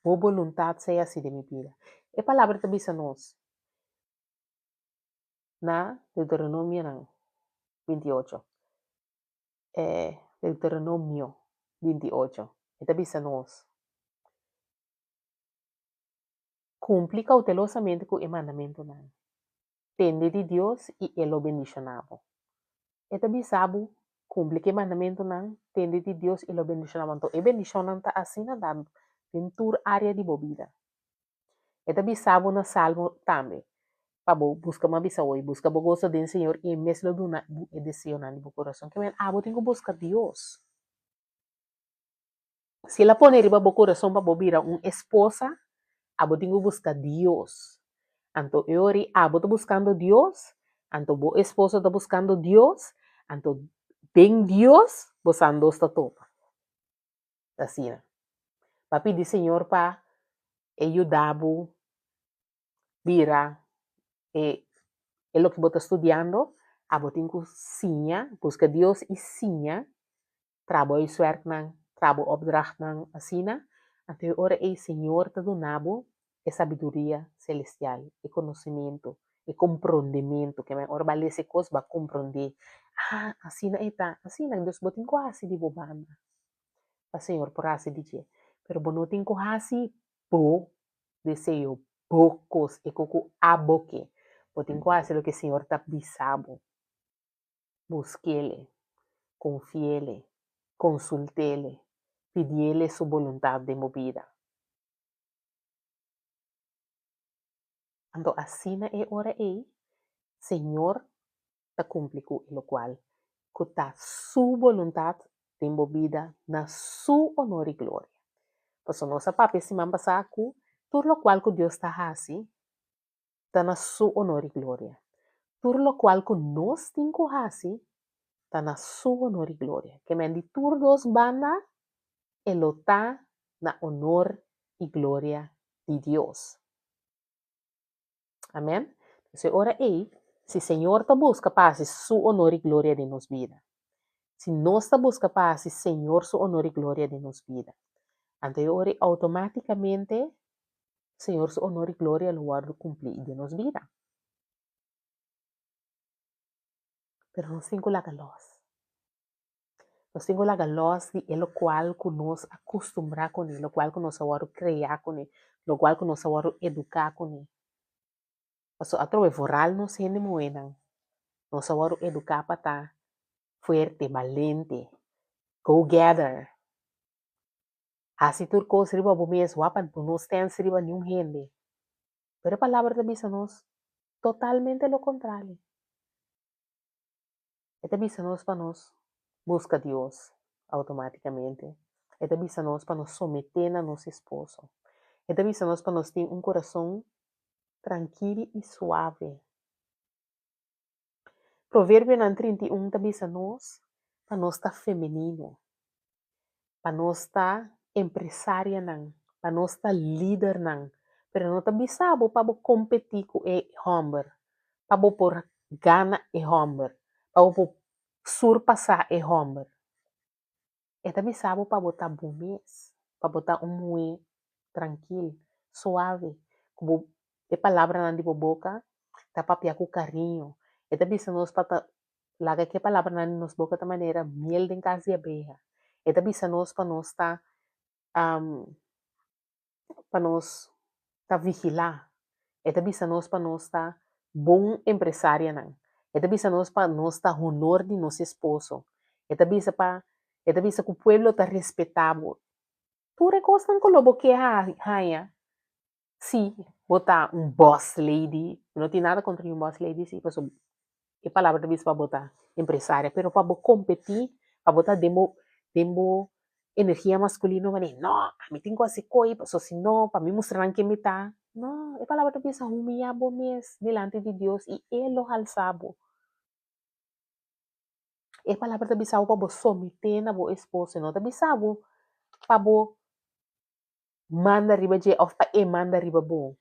Bo boluntat sea hasí den mi bida. E palabra ta bisa nos na Deuteronomionan 28. E Deuteronomio 28, e ta bisa nos, Kumpli koutelosamente ku e mandamentunan. Tende di Dios i e lo bendishoná bo. E ta bisa bo, Kumpli ku e mandamentunan, tende di Dios i lo bendishoná bo. Anto e bendishonnan ta asina ta den tur área di bo bida. E ta bisa bo na Salmo tambe, pa bo buska m'a bisa hoy, buska bo goso den Señor i e mes lo duna bo e deseonan di bo kurason. Ke men abo tin ku buska Dios. Si el a pone riba bo kurason pa bo bira un esposa, abo tin ku buska Dios. Anto e ora ei abo ta buskando Dios, anto bo esposo ta buskando Dios, anto den Dios bosan dos ta topa. Asina. Bo a pidi Señor pa e yuda bo bira e e loke bo ta studiando, Abo tin ku siña, buska Dios i siña traha bo huiswerknan, traha bo opdrachtnan asina. Anto e ora ei Señor ta duna bo e sabiduria selestial, e konosementu, e komprondementu. Ke men ora bo a lesa e kos bo a komprondé, ah, asina e ta, asina. Dus bo tin ku hasi di bo banda pa Señor por hasi di dje. Pero bo no tin ku hasi bo deseo, bo kos, e ku ku abo ke. Bo tin ku hasi loke Señor ta bisa bo. Busk'Ele, konfi'Ele, konsult'Ele, pidi'Ele su boluntat den bo bida. Anto asina e ora ei Señor ta kumpli ku e lokual ku ta Su boluntat den bo bida na Su onor i gloria. Pasobra nos a papia siman pasá ku tur lokual ku Dios ta hasi ta na Su onor i gloria. Tur lokual ku nos tin ku hasi ta na Su onor i gloria. Ke men di tur dos banda e lo ta na onor i gloria di Dios. Amen. Entonces e ora ei, si Señor ta buska pa hasi Su onor i gloria den nos bida, si nos ta buska pa hasi Señor su onor i gloria den nos bida, anto e ora ei outomátikamente Señor su onor i gloria lo wòrdu kumplí den nos bida. Pero nos tin ku laga lòs. Nos tin ku laga lòs di e lokual ku nos a kustumbrá kuné, lokual ku nos a wòrdu kreá kuné, lokual ku nos a wòrdu eduká kuné. Pasobra atrobe vooral nos hende muhénan, nos a wòrdu eduká pa ta fuerte, balente, go getter, hasi tur kos riba bo mes, wak pa bo no stèns riba niun hende. Pero e palabra ta bisa nos totalmente lo kontrario. E ta bisa nos pa nos buska Dios automáticamente. E ta bisa nos pa nos someté na nos esposo. E ta bisa nos pa nos tin un kurason trankil i suave. Proverbionan 31 ta bisa nos pa nos ta femenino, pa nos ta empresarianan, pa nos ta lidernan, pero no ta bisa bo pa bo kompetí ku e hòmber, pa bo por gana e hòmber, pa bo por surpasá e hòmber. E ta bisa bo pa bo ta bo mes, pa bo ta un muhé trankil, suave, ku bo e palabranan di bo boka ta papia ku kariño. E ta bisa nos pa ta laga ku e palabranan di nos boka ta manera miel den kas di abeha. E ta bisa nos pa nos ta pa nos ta vigilá. E ta bisa nos pa nos ta bon empresarianan. E ta bisa nos pa nos ta honor di nos esposo. E ta bisa pa e ta bisa ku pueblo ta respetá bo. Tur e kosnan ku lo bo ke haña si bo ta un boss lady. Mi no tin nada kontra di un boss lady si, pasobra e palabra ta bisa pa bo ta empresaria, pero pa bo kompetí, pa bo ta den bo den bo energia maskulino manera no, ami tin ku hasi koi pasobra si no pa mi mustra nan ken mi ta. No, e palabra ta bisa humiyá bo mes dilanti di Dios i E lo halsa bo. E palabra ta bisa bo pa bo someté na bo esposo, e no ta bisa bo pa bo manda riba dje òf pa e manda riba bo.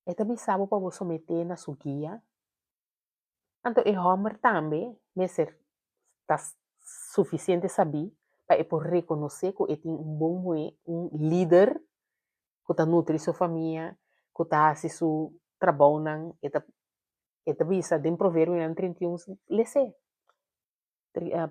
E ta bisa bo pa bo someté na su guia. Anto e hòmber tambe mester ta sufisiente sabí pa e por rekonosé ku e tin un bon muhé, un lider ku ta nutri su famia, ku ta hasi su trabounan. E ta e ta bisa den Proverbionan 31, les'é.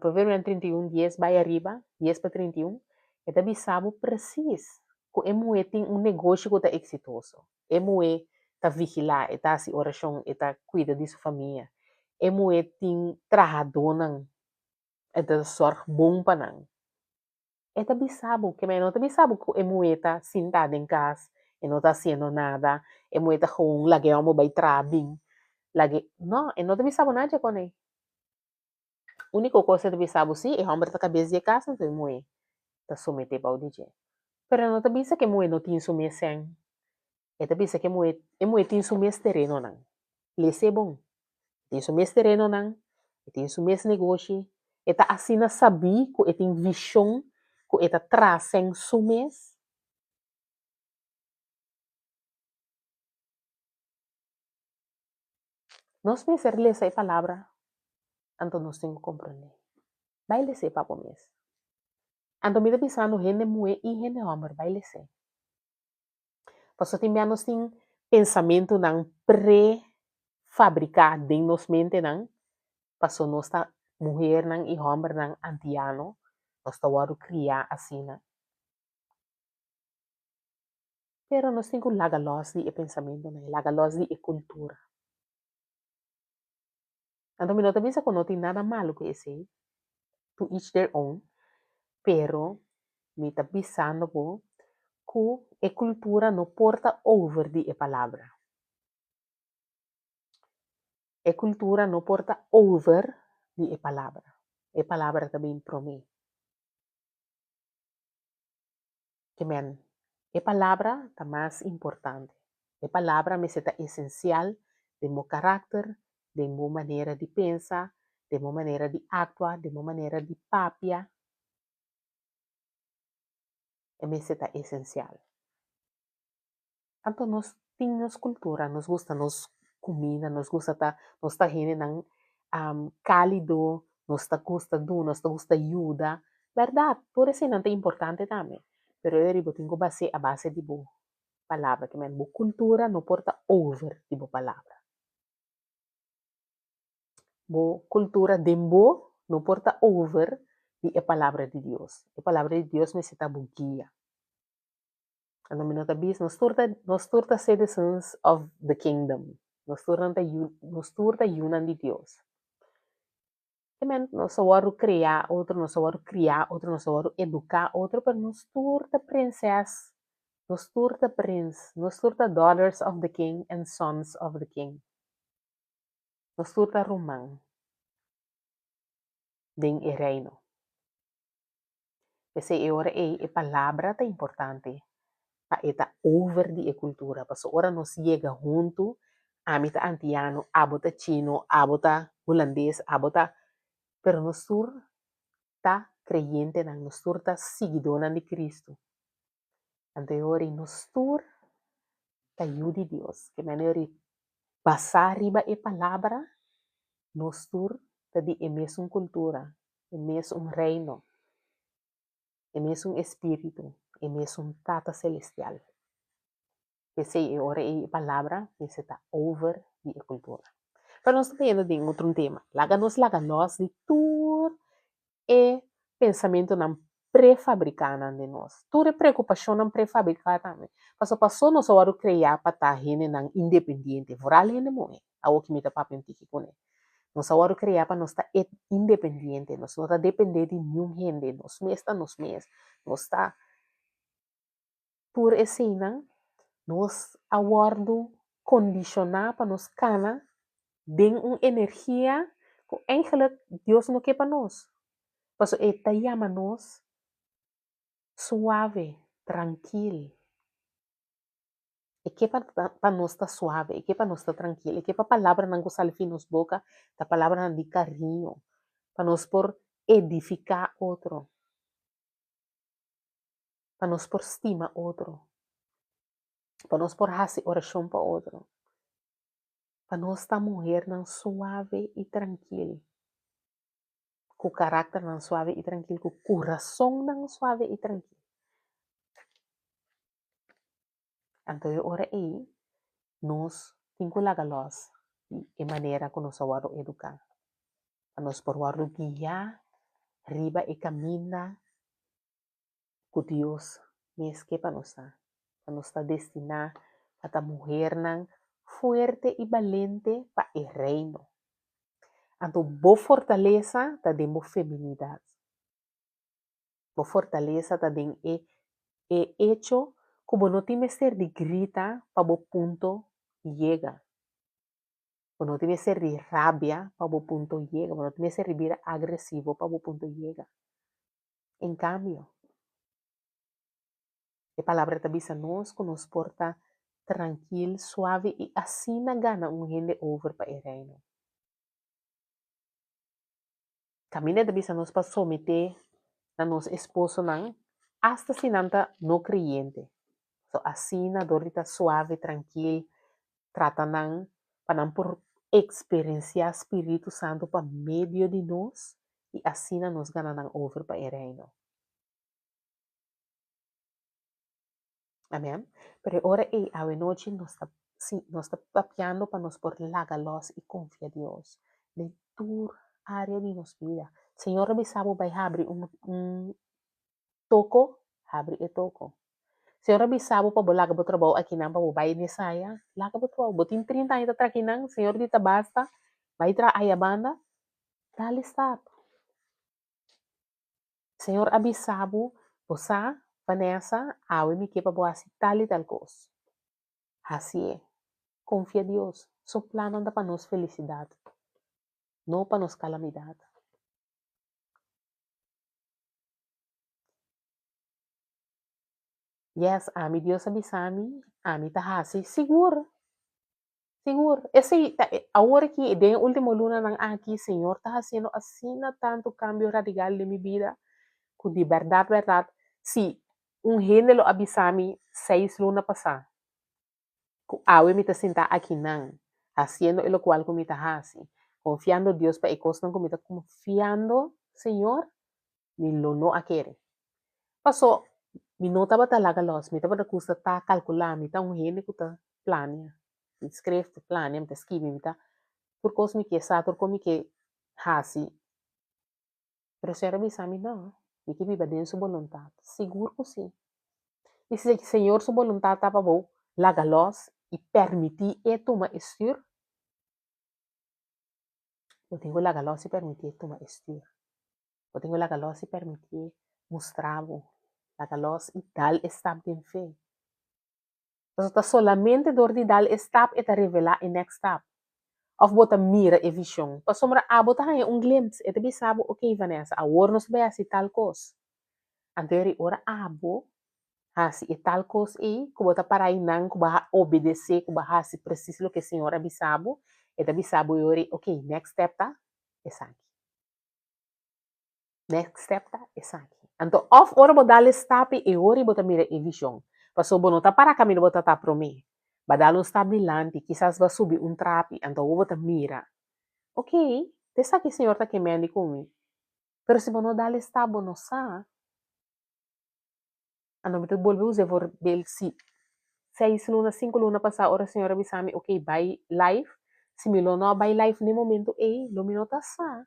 Proverbionan 31, dies bai ariba, dies pa 31, e ta bisa bo presis ku e muhé tin un negoshi ku ta eksitoso. E muhé ta vigilá, e ta hasi orashon, e ta kuida di su famia. E muhé tin trahadónan, e ta sòrg bon pa nan. E ta bisa bo, keme e no ta bisa bo ku e muhé ta sintá den kas, e no ta hasiendo nada, e muhé ta gewoon laga e hòmber bai traha bin, laga e, no, e no ta bisa bo nada dje kon ei. Úniko kos e ta bisa bo si, e hòmber ta kabes di e kas, anto e muhé ta someté bou di dje. Pero e no ta bisa ku e muhé no tin su mes sèn. E ta bisa ku e muhé e muhé tin su mes terenonan. Les'é bon. E tin su mes terenonan, e tin su mes negoshi, e ta asina sabí ku e tin vishon ku e ta traha sèn su mes. Nos mester lesa e palabra, anto nos tin ku komprondé. Bai les'é pa bo mes. Anto mi ta bisando hende muhé i hende hòmber, bai les'é. Pasobra tin bia nos tin pensamentunan prefabriká den nos mentenan, pasobra nos ta muhernan i hòmbernan antiano, nos ta wòrdu kriá asina. Pero nos tin ku laga lòs di e pensamentunan ei, laga lòs di e kultura. Anto mi no ta bisa ku no tin nada malu ku esei, to each their own, pero mi ta bisando bo ku e kultura no por ta over di e palabra. E kultura no por ta over di e palabra. E palabra ta bin promé. Ke men, e palabra ta mas importante. E palabra mester ta esensial den bo karakter, den bo manera di pensa, den bo manera di aktua, den bo manera di papia. E mester ta esensial. Anto nos tin nos kultura, nos gusta nos kuminda, nos gusta ta, nos ta hendenan kálido, nos ta gusta duna, nos ta gusta yuda. Bèrdat, tur eseinan ta importante tambe, pero e ora bo tin ku bas'é a base di bo palabra, ke men bo kultura no por ta over di bo palabra. Bo kultura den bo no por ta over di e palabra di Dios. E palabra di Dios mester ta bo guia. Anto mi no ta bisa, nos tur ta, nos tur ta citizens of the kingdom. Nos tur nan ta yu, nos tur ta yunan di Dios. Te men nos a wòrdu kreá otro, nos a wòrdu kriá otro, nos a wòrdu eduká otro, pero nos tur ta prinses, nos tur ta prins, nos tur ta daughters of the king and sons of the king. Nos tur ta ruman den e reino. P'esei e ora ei e palabra ta importante pa e ta over di e kultura. Pasobra ora nos yega huntu, ami ta antiano, abo ta chino, abo ta hulandes, abo ta, pero nos tur ta kreyentenan, nos tur ta siguidónan di Kristu. Anto e ora ei nos tur ta yu di Dios. Ke manera ei basá riba e palabra, nos tur ta di e mesun kultura, e mesun reino, e mesun espíritu, e mesun Tata Selestial. P'esei e ora ei e palabra mester ta over di e kultura. Pero nos ta bayendo den otro un tema. Laga nos laga lòs di tur e pensamentunan prefabrikánan den nos. Tur e preokupashonnan prefabriká tambe. Pasobra pasó nos a wòrdu kreá pa ta hendenan independiente, vooral hende muhé, awor ku mi ta papia un tiki kuné. Nos a wòrdu kreá pa nos ta independiente, nos no ta dependé di niun hende, nos mes ta nos mes, nos ta Tur eseinan nos a wòrdu kondishoná pa nos kana den un energia ku eigentlik Dios no ke pa nos. Pasobra e ta yama nos suave, trankil. E ke pa pa nos ta suave, e ke pa nos ta trankil, e ke pa palabranan ku sali fi nos boka ta palabranan di kariño, pa nos por edifiká otro. pa nos por stima otro, pa nos por hasi orashon pa otro, pa nos ta muhernan suave i trankil, ku karakternan suave i trankil, ku kurasonnan suave i trankil. Anto e ora ei nos tin ku laga lòs di e manera ku nos a wòrdu eduká, pa nos por wòrdu guiá riba e kaminda ku Dios mes ke pa nos ta. Pa nos ta destiná pa ta muhernan fuerte i balente pa e Reino. Anto bo fortalesa ta den bo feminidat. Bo fortalesa ta den e e echo ku bo no tin mester di grita pa bo punto yega. Bo no tin mester di rabia pa bo punto yega. Bo no tin mester di bira agresivo pa bo punto yega. En kambio, e Palabra ta bisa nos ku nos por ta trankil, suave i asina gana un hende over pa e Reino. Kaminda e ta bisa nos pa someté na nos esposonan asta si nan ta no kreyente. So asina dor di ta suave, trankil, trata nan pa nan por eksperensiá Spiritu Santu pa medio di nos i asina nos gana nan over pa e Reino. Amèn. Pero e ora ei awenochi nos ta si nos ta papiando pa nos por laga lòs i konfia Dios den tur área di nos bida. Señor a bisa bo bai habri un un toko, habri e toko. Señor a bisa bo pa bo laga bo trabou akinan pa bo bai nesaya, laga bo trabou. Bo tin trinta aña ta traha akinan, Señor di ta basta, bai traha aya banda, dale stap. Señor a bisa bo, bo sa, Vanessa, awe mi ke pa bo hasi tal i tal kos. Hasié. Konfia Dios. Su plannan ta pa nos felisidat, no pa nos kalamidat. Yes, ami Dios a bisa mi, ami ta hasi sigur. Sigur. Esei ta e awor aki den e ultimo lunanan aki Señor ta hasiendo asina tantu kambio radigal den mi bida ku di bèrdat bèrdat si un hende lo a bisa mi seis luna pasá ku awe mi ta sintá akinan hasiendo e lokual ku mi ta hasi, konfiando Dios pa e kosnan ku mi ta konfiando Señor, mi lo no a kere. Pasó mi no tabata laga lòs, mi tabata gusta ta kalkulá, mi ta un hende ku ta plania, mi skref, ta plania, mi ta skibi, mi ta tur kos mi ke sa, tur kos mi ke hasi. Pero Señor a bisa mi, no, mi ke biba den su boluntat. Sigur ku si. I si Señor su boluntat ta pa bo laga lòs i permití e tuma e stür, bo tin ku laga lòs i permití e tuma e stür. Bo tin ku laga lòs i permitié mustra bo. Laga lòs i dal e stap den fe. Pasobra ta solamente dor di dal e stap e ta revelá e next stap. Òf bo ta mira e vishon. Pasobra abo ta haña un glimpse, e ta bisa bo, ok Vanessa, awor nos ta bai hasi tal kos. Anto e ora abo hasi e tal kos ei, ku bo ta pará einan, ku bo a obedesé, ku bo a hasi presis loke Señor a bisa bo, e ta bisa bo e ora ei, ok, next step ta esaki. Next step ta esaki. Anto of ora bo dal e stap e ora bo ta mira e vision. Paso bo no ta para caminda bo ta ta prome. Ba dal un stap dilanti, kisas ba subi un trapi, anto awor bo ta mira. Ok, ta esaki Señor ta kemendi cu mi. Pero si bo no dal e stap bo no sa. Anto mi ta bolbe usa e voorbeeld si seis luna, sinku luna pasá ora Señor a bisa mi, ok, bai live, si mi lo no a bai live n'e momento ei, lo mi no ta sa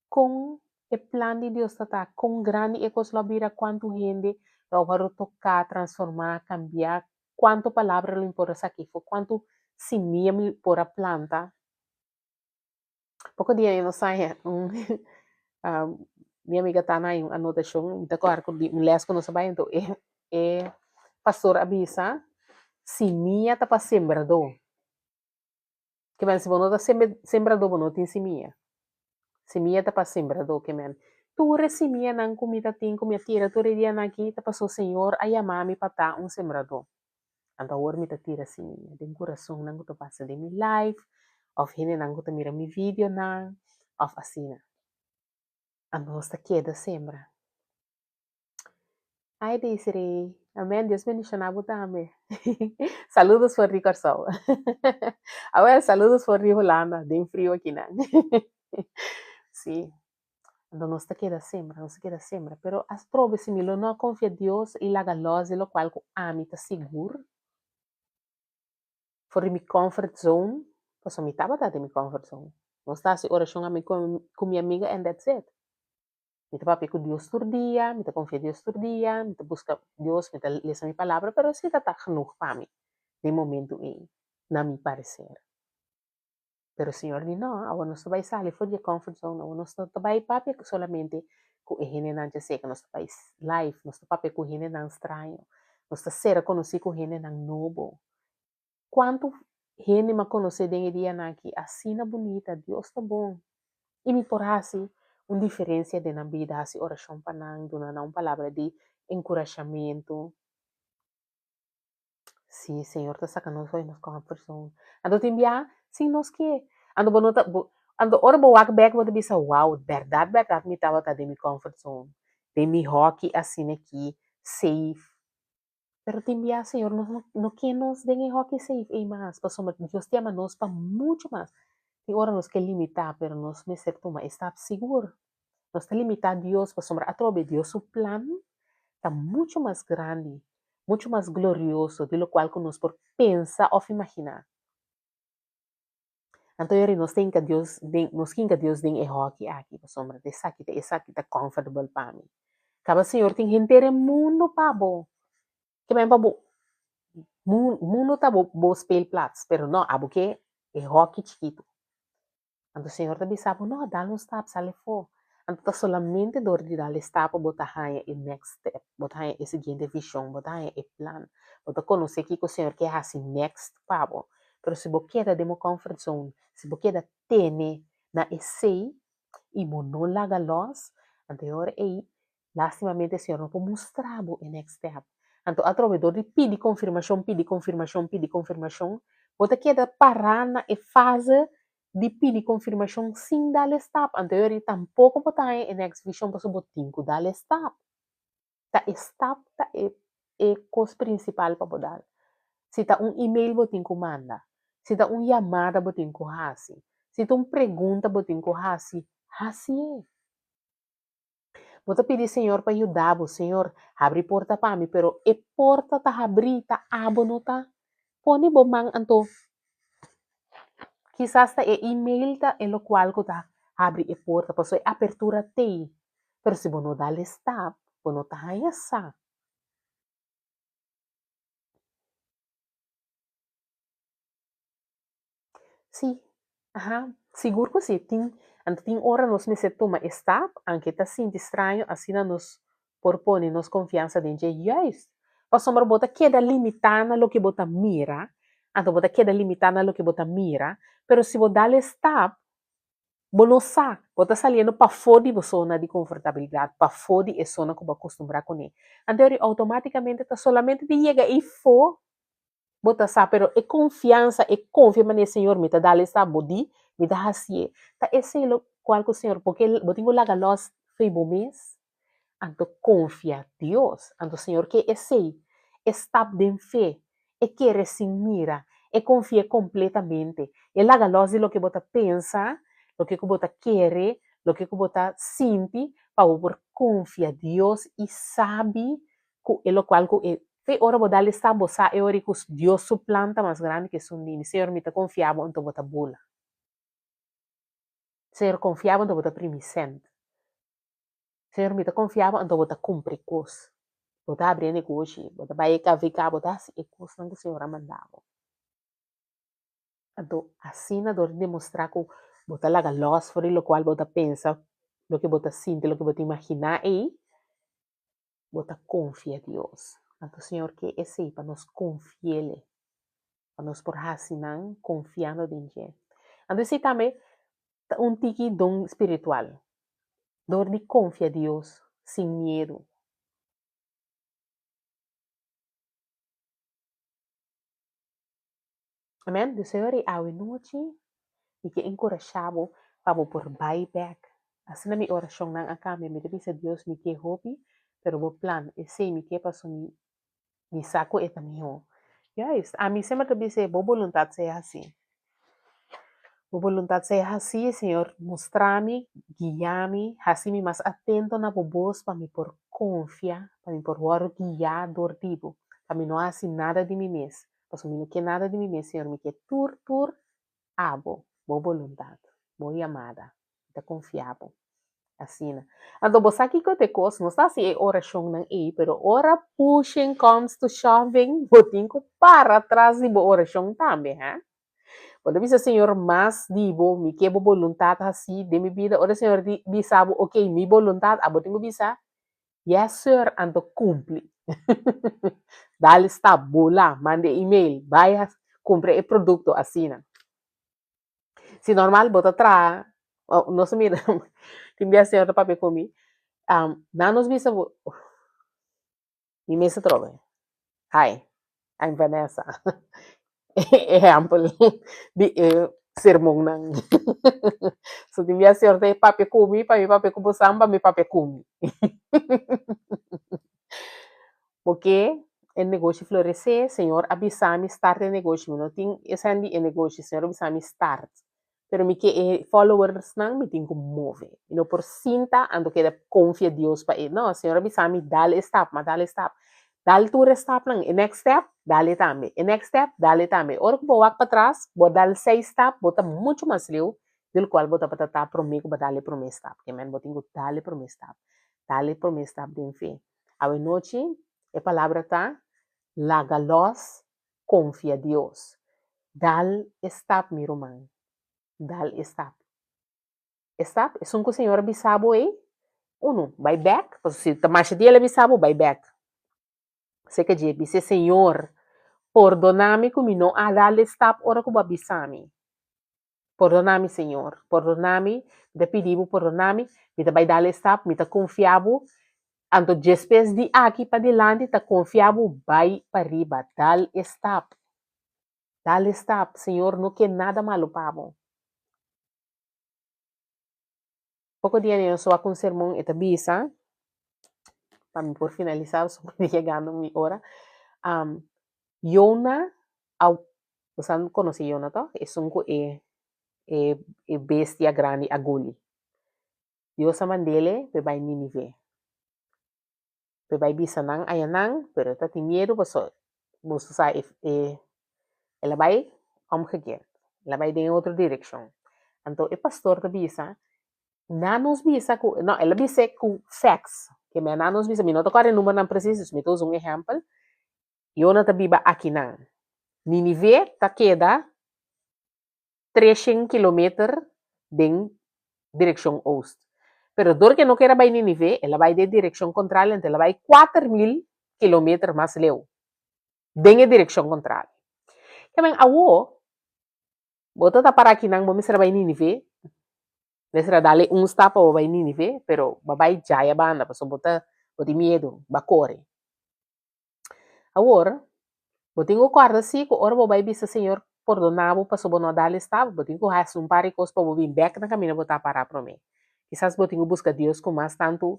kon e plan di Dios ta ta, kon grandi e kos lo a bira, kuantu hende lo a wòrdu toká, transformá, kambiá, kuantu palabra lo mi por a saka afó, kuantu simia mi por a planta. Poko dia mi nos haña un mi amiga Tana haña un anotashon, mi ta kòrda ku di un lès ku nos a bai, anto e e pastor a bisa, Simia ta pa sembradó. Ke men si bo no ta sembradó bo no tin simia. Simia ta pa sembradó ke men. Tur e simianan ku mi ta tin ku mi a tira tur e dianan aki ta pasobra Señor a yama mi pa ta un sembradó. Anto awor mi ta tira simia den kurasonnan ku ta pasa den mi life òf hendenan ku ta mira mi videonan òf asina. Anto nos ta keda sembra. Hi Desiree, amen, Dios bendiciona bo tambe. Saludos for di Kòrsou. Awel, saludos for di Hulanda, den frio akinan. Sí, anto nos ta keda sembra, nos ta keda sembra, pero atrobe si mi lo no a konfia Dios i laga lòs di lokual ku ami ta sigur, for di mi comfort zone, pasobra mi tabata den mi comfort zone. Nos ta hasi orashon ami ku mi amiga and that's it. Mi ta papia ku Dios tur dia, mi ta konfia Dios tur dia, mi ta buska Dios, mi ta lesa mi palabra, pero esei ta ta genoeg pa mi den momentu ei, na mi pareser. Pero Señor di no, awor nos ta bai sali for di e comfort zone, awor nos no ta bai papia solamente ku e hendenan djaseca, nos ta bai live, nos ta papia ku hendenan straño, nos ta sera konosí ku hendenan nobo. Kuantu hende mi a konosé den e dianan aki, asina bunita, Dios ta bon. I mi por hasi un diferensia den nan bida, hasi orashon pa nan, duna nan un palabra di enkurashamentu. Sí, Señor ta saka nos for di nos comfort zone. Anto tin bia sin nos ke. Anto bo no ta, bo, anto ora bo wak bek bo ta bisa, wow, bèrdat bèrdat mi tabata den mi comfort zone, den mi hòki asina aki, safe. Pero tin bia Señor nos no no ke nos den e hòki safe ei mas, pasobra Dios ta yama nos pa muchu mas. Tin ora nos ke limitá, pero nos mester tuma e stap sigur. Nos ta limitá Dios pasobra atrobe Dios su plan ta muchu mas grandi, muchu mas glorioso di lokual ku nos por pensa òf imaginá. Anto yori nos ta hinka Dios den, nos hinka Dios den e hòki aki, pasobra ta esaki ta esaki ta comfortable pa mi. Kaba Señor tin henter e mundu pa bo. Ke men pa bo mundu ta bo bo speelplaats, pero no, abo ke e hòki chikitu. Anto Señor ta bisa bo, no, dal un stap, sali afó. Anto ta solamente dor di dal e stap bo ta haña e next step, bo ta haña e siguiente vision, bo ta haña e plan, bo ta konosé kiko Señor ke hasi next pa bo. Pero si bo keda den bo comfort zone, si bo keda tene na esei i bo no laga lòs, anto e ora ei lastimamente Señor no por mustra bo e next step. Anto atrobe dor di pidi konfirmashon, pidi konfirmashon, pidi konfirmashon, bo ta keda pará na e fase di pidi konfirmashon sin dal e stap. Anto e ora ei tampoko bo ta haña e next vishon pasobra bo tin ku dal e stap. Ta e stap ta e e kos prinsipal pa bo dal. Si ta un email bo tin ku manda, si ta un yamada bo tin ku hasi, si ta un pregunta bo tin ku hasi, hasié. Bo ta pidi Señor pa yuda bo, Señor, habri porta pa mi, pero e porta ta habrí, ta abo no ta pone bo man anto kisas ta e email ta e lokual ku ta habri e porta, pasobra e apertura t'ei, pero si bo no dal e stap, bo no ta haña sa. Sí, aha, sigur ku sí. Tin, anto tin ora nos mester tuma e stap, anke ta sinti straño, asina nos por pone nos konfiansa den dje. Juist! Pasobra bo ta keda limitá na loke bo ta mira, anto bo ta keda limitá na loke bo ta mira, pero si bo dal e stap, bo no sa, bo ta saliendo pafó di bo zona di konfortabilidat, pafó di e zona ku bo a kustumbrá kuné. Anto eri outomátikamente ta solamente di yega eifó Bo ta sa, pero e konfiansa, e konfia manera Señor, mi ta dal esta bo di, mi ta hasié. Ta esei lo kual ku Señor, porque bo tin ku laga lòs fei bo mes, anto konfia Dios. Anto Señor ke esei, e stap den fe, e kere sin mira, e konfi'é kompletamente, e laga lòs di loke bo ta pensa, loke ku bo ta kere, loke ku bo ta sinti, pa bo por konfia Dios i sabi ku e lokual ku e fe ora bo dal esta bo sa e ora ku Dios su plan ta mas grandi ku esun di mi. Señor mi ta konfia bo anto bo ta bula. Señor konfia bo anto bo ta primi sènt. Señor mi ta konfia bo anto bo ta kumpri kos. Bo ta habri e negoshi, bo ta bai e KVK, bo ta hasi e kosnan ku Señor a manda bo. Anto asina dor di demostrá ku bo ta laga lòs for di lokual bo ta pensa, loke bo ta sinti, loke bo ta imaginá ei, Bo ta konfia Dios. Anto Señor ke esei pa nos konfi'El, pa nos por hasi nan konfiando den dje. Anto esei tambe ta un tiki don spiritual, dor di konfia Dios sin miedu. Amen. Dus Señor i awe nochi mi ke enkurashá bo pa bo por bai bèk. Asina mi orashonnan a kambia. Mi ta bisa Dios mi ke hopi, pero bo plan esei mi ke paso mi mi sa ku e ta mihó. Juist, ami semper ta bis'é bo boluntat sea hasí. Bo boluntat sea hasí, Señor, mustra mi, guia mi, hasi mi mas atento na bo bos pa mi por konfia, pa mi por wòrdu guiá dor di bo, pa mi no hasi nada di mi mes. Pasobra mi no ke nada di mi mes, Señor, mi ke tur tur abo, bo boluntat, bo yamada. Mi ta konfia bo. Asina. Anto bo sa kiko ta e kos? Nos ta hasi e orashonnan ei, pero ora pushing comes to shoving, bo tin ku para tras di bo orashon tambe, hè? Bo ta bisa, Señor, mas di bo, mi ke bo boluntat hasi den mi bida. Ora Señor di bisa bo, ok, mi boluntat, abo tin ku bisa, Yes sir, anto cumpli. Dale stap, bula, manda e email, bai cumpra e producto asina. Si normal bo ta traha, nos a mira, tin bia señor ta papia cu mi, nan nos bisa bo, mi mes atrobe, hi, I'm Vanessa. Ehèmpel di e sermonnan. So tin bia Señor ta e papia ku mi, pa mi papia ku bosan, pa mi papia ku mi. Bo ke? e negoshi floresé, Señor a bisa mi start e negoshi, mi no tin e sèn di e negoshi, Señor a bisa mi start. Pero mi ke e followersnan, mi tin ku move. Mi no por sinta anto keda konfia Dios pa e. No, Señor a bisa mi dal e stap, m'a dal e stap. Dal tur e stapnan, e next step, dal e tambe. E next step, dal e tambe. Ora ku bo wak patras, bo a dal seis stap, bo ta muchu mas leu del kual bo tabata ta promé ku bo a dal e promé stap. Ke men bo tin ku dal e promé stap. Dal e promé stap den fe. Awe nochi e palabra ta, Laga lòs, konfia Dios. Dal e stap, mi ruman. Dal e stap. E stap, esun ku Señor a bisa bo ei, unu, bai bèk, pasobra si ta masha di el a bisa bo, bai bèk. Seka dje, bis'é, Señor, pordoná mi ku mi no a dal e stap ora ku bo a bisa mi. Pordoná mi, Señor, pordoná mi, mi ta pidi bo pordoná mi, mi ta bai dal e stap, mi ta konfia bo, anto djespes di aki padilanti ta konfia bo bai pariba, dal e stap, dal e stap, Señor no ke nada malu pa bo. Poko dia nos wak un sermon e ta bisa, pa mi por finalisá pasobra mi ta yegando mi ora, Yona a, boso a konosé Yona tòg? Esun ku e e e bestia grandi a guli. Dios a mand'é pa e bai Ninive. Pa e bai bisa nan ayanan, pero e ta tin miedu pasobra boso sa e e el a bai omgekeerd, el a bai den e otro direkshon. Anto e pastor ta bisa, nan nos bisa ku, no, el a bis'é ku facts, ke men nan nos bisa, mi no ta kòrda e numbernan presis, dus mi ta usa un ehèmpel, Yona ta biba akinan, Ninive ta keda treshen kilometer den direkshon oost. Pero dor ku e no ker a bai Ninive, el a bai den direkshon kontrali, anto el a bai 4000 kilometer mas leu den e direkshon kontrali. Ke men awo, bo ta ta para akinan, bo mester a bai Ninive, mester a dal e un stap pa bo bai Ninive, pero bo a bai djaya banda pasobra bo ta bo tin miedu, bo a kore. Awor, bo tin ku kòrda si ku ora bo bai bisa Señor pordoná bo pasobra bo no a dal e stap, bo tin ku hasi un par di kos pa bo bin bèk na kaminda bo ta pará promé. Kisas bo tin ku buska Dios ku mas tantu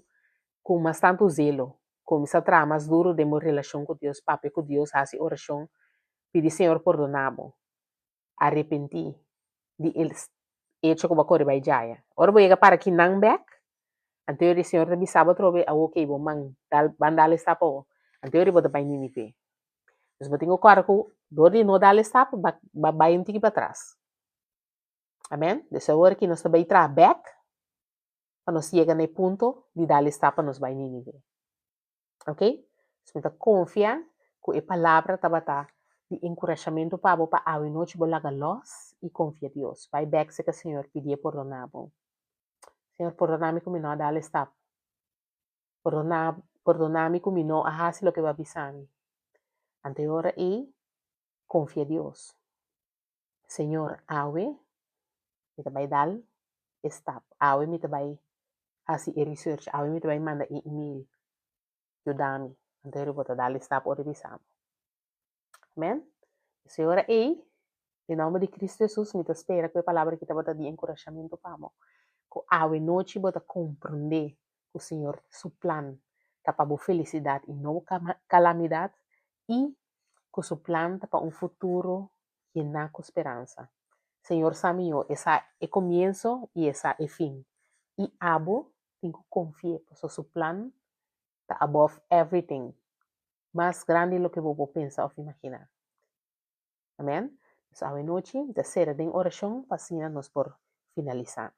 ku mas tantu zelo, kuminsá traha mas duru den bo relashon ku Dios, papia ku Dios, hasi orashon, pidi Señor pordoná bo. Arepentí di e echo ku bo a kore bai djaya. Ora bo yega para kinan bèk, anto yori Señor ta bisa bo atrobe, Awor kei bo man dal ban dal e stap awor. Anto yori bo ta bai Ninive. Dus bo tin ku kòrda ku dor di no dal e stap, ba ba bai un tiki patras. Amen. Dus awor aki nos ta bai traha bèk pa nos yega na e punto di dal e stap pa nos bai Ninive. Ok? Dus mi ta konfia ku e palabra tabata di enkurashamentu pa bo pa awe nochi bo laga lòs i konfia Dios. Bai bèk serka Señor pidié pordoná bo. Señor pordoná mi ku mi no a dal e stap. Pordoná pordoná mi ku mi no a hasi loke bo a bisa mi. Anto e ora ei konfia Dios. Señor awe mi ta bai dal e stap, awe mi ta bai hasi e research, awe mi ta bai manda e email, yuda mi. Anto bo ta dal e stap ora e bisa bo. Amen. P'esei ora ei, den nomber di Cristo Jesus mi ta spera ku e palabra aki tabata di enkurashamentu pa bo, ku awe nochi bo ta komprondé ku Señor su plan ta pa bo felisidat i no bo kalamidat i ku su plan ta pa un futuro yená ku speransa. Señor sa mihó, e sa e komienso i e sa e fin. I abo tin ku konfi'é pasobra su plan ta above everything, mas grandi loke bo por pensa òf imaginá. Amèn. Pues awe nochi mi ta sera den orashon pa asina nos por finalisá.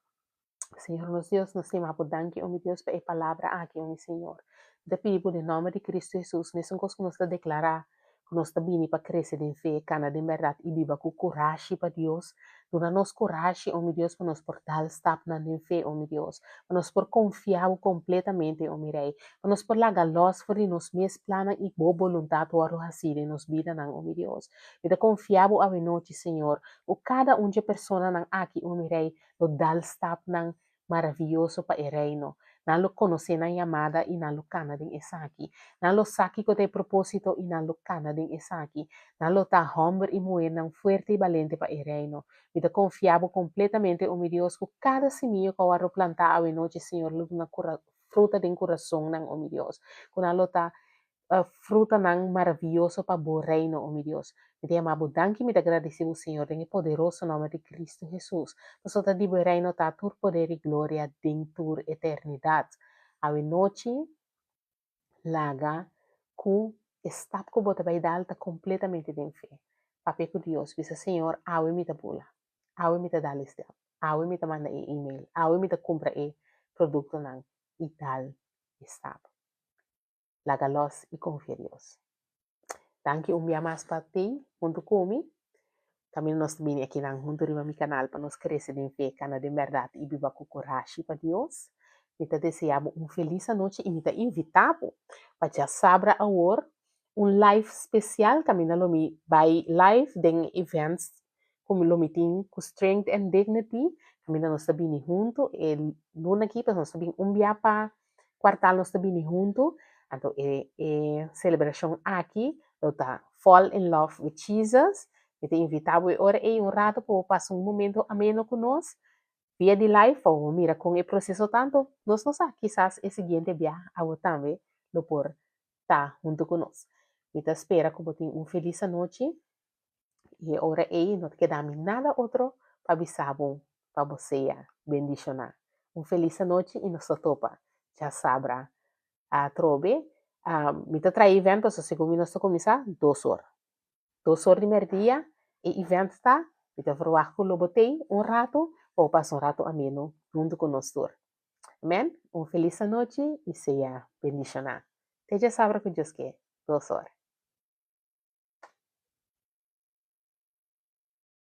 Señor nos Dios, nos stima bo danki, o mi Dios, pa e palabra aki, o mi Señor. Mi ta pidi bo den nòmber di Cristo Hesus, mesun kos ku nos ta deklará ku nos ta bini pa krese den fe, kana den bèrdat i biba ku kurashi pa Dios. Duna nos kurashi, o mi Dios, pa nos por dal stapnan den fe, o mi Dios, pa nos por konfia bo kompletamente, o mi Rei, pa nos por laga lòs for di nos mes plannan i bo boluntat wòrdu hasí den nos bidanan, o mi Dios. Mi ta konfia bo awenochi, Señor, ku kada un dje personanan aki, o mi Rei, lo dal stapnan maravioso pa e Reino. Nan lo konosé nan yamada i nan lo kana den esaki. Nan lo sa kiko ta e propósito i nan lo kana den esaki. Nan lo ta hòmber i muhernan fuerte i balente pa e Reino. Mi ta konfia Bo kompletamente, o mi Dios, ku kada simia ku a wòrdu plantá awenochi, Señor, lo duna fruta den kurasonnan, o mi Dios, ku nan lo ta. Frutanan maravioso pa bo Reino, o mi Dios. Mi ta yama bo danki, mi ta gradisí bo, Señor, den e poderoso nòmber di Kristu Hesus. Pasobra ta di bo e Reino ta tur poder i gloria den tur eternidat. Awe nochi, laga ku e stap ku bo ta bai dal ta kompletamente den fe. Papia ku Dios, bisa, Señor, awe mi ta bula. Awe mi ta dal e stap. Awe mi ta manda e email. Awe mi ta kumpra e produktonan i dal e stap. Laga los i konfia Dios. Danki un bia mas pa tei huntu ku mi. Kaminda nos ta bini akinan huntu riba mi kanal pa nos krese den fe, kana den bèrdat i biba ku kurashi pa Dios. Mi ta deseá bo un felis anochi i mi ta invitá bo pa djasabra awor un live spesial kaminda lo mi bai live den events ku lo mi tin ku Strength and Dignity kaminda nos ta bini huntu e luna aki pasobra nos ta bin un bia pa kuartal nos ta bini huntu anto e e selebrashon aki lo ta Fall in Love with Jesus mi ta invita bo e ora ei un rato pa bo pasa un momento ameno ku nos via di live pa bo mira kon e proseso ta anto nos no sa kisas e siguiente bia abo tambe lo por ta huntu ku nos mi ta spera ku bo tin un felis anochi. I e ora ei no ta keda mi nada otro pa bisa bo pa bo sea bendishoná. Un felis anochi i nos ta topa djasabra atrobe. Mi ta traha e event pasobra segun mi nos ta kuminsá dos or. Dos or di mèrdia e event ta, mi ta verwagt ku lo bo t'ei un ratu pa bo pasa un ratu ameno huntu ku nos tur. Amen. Un felis anochi i sea bendishoná. Te djasabra ku Dios ke, dos or.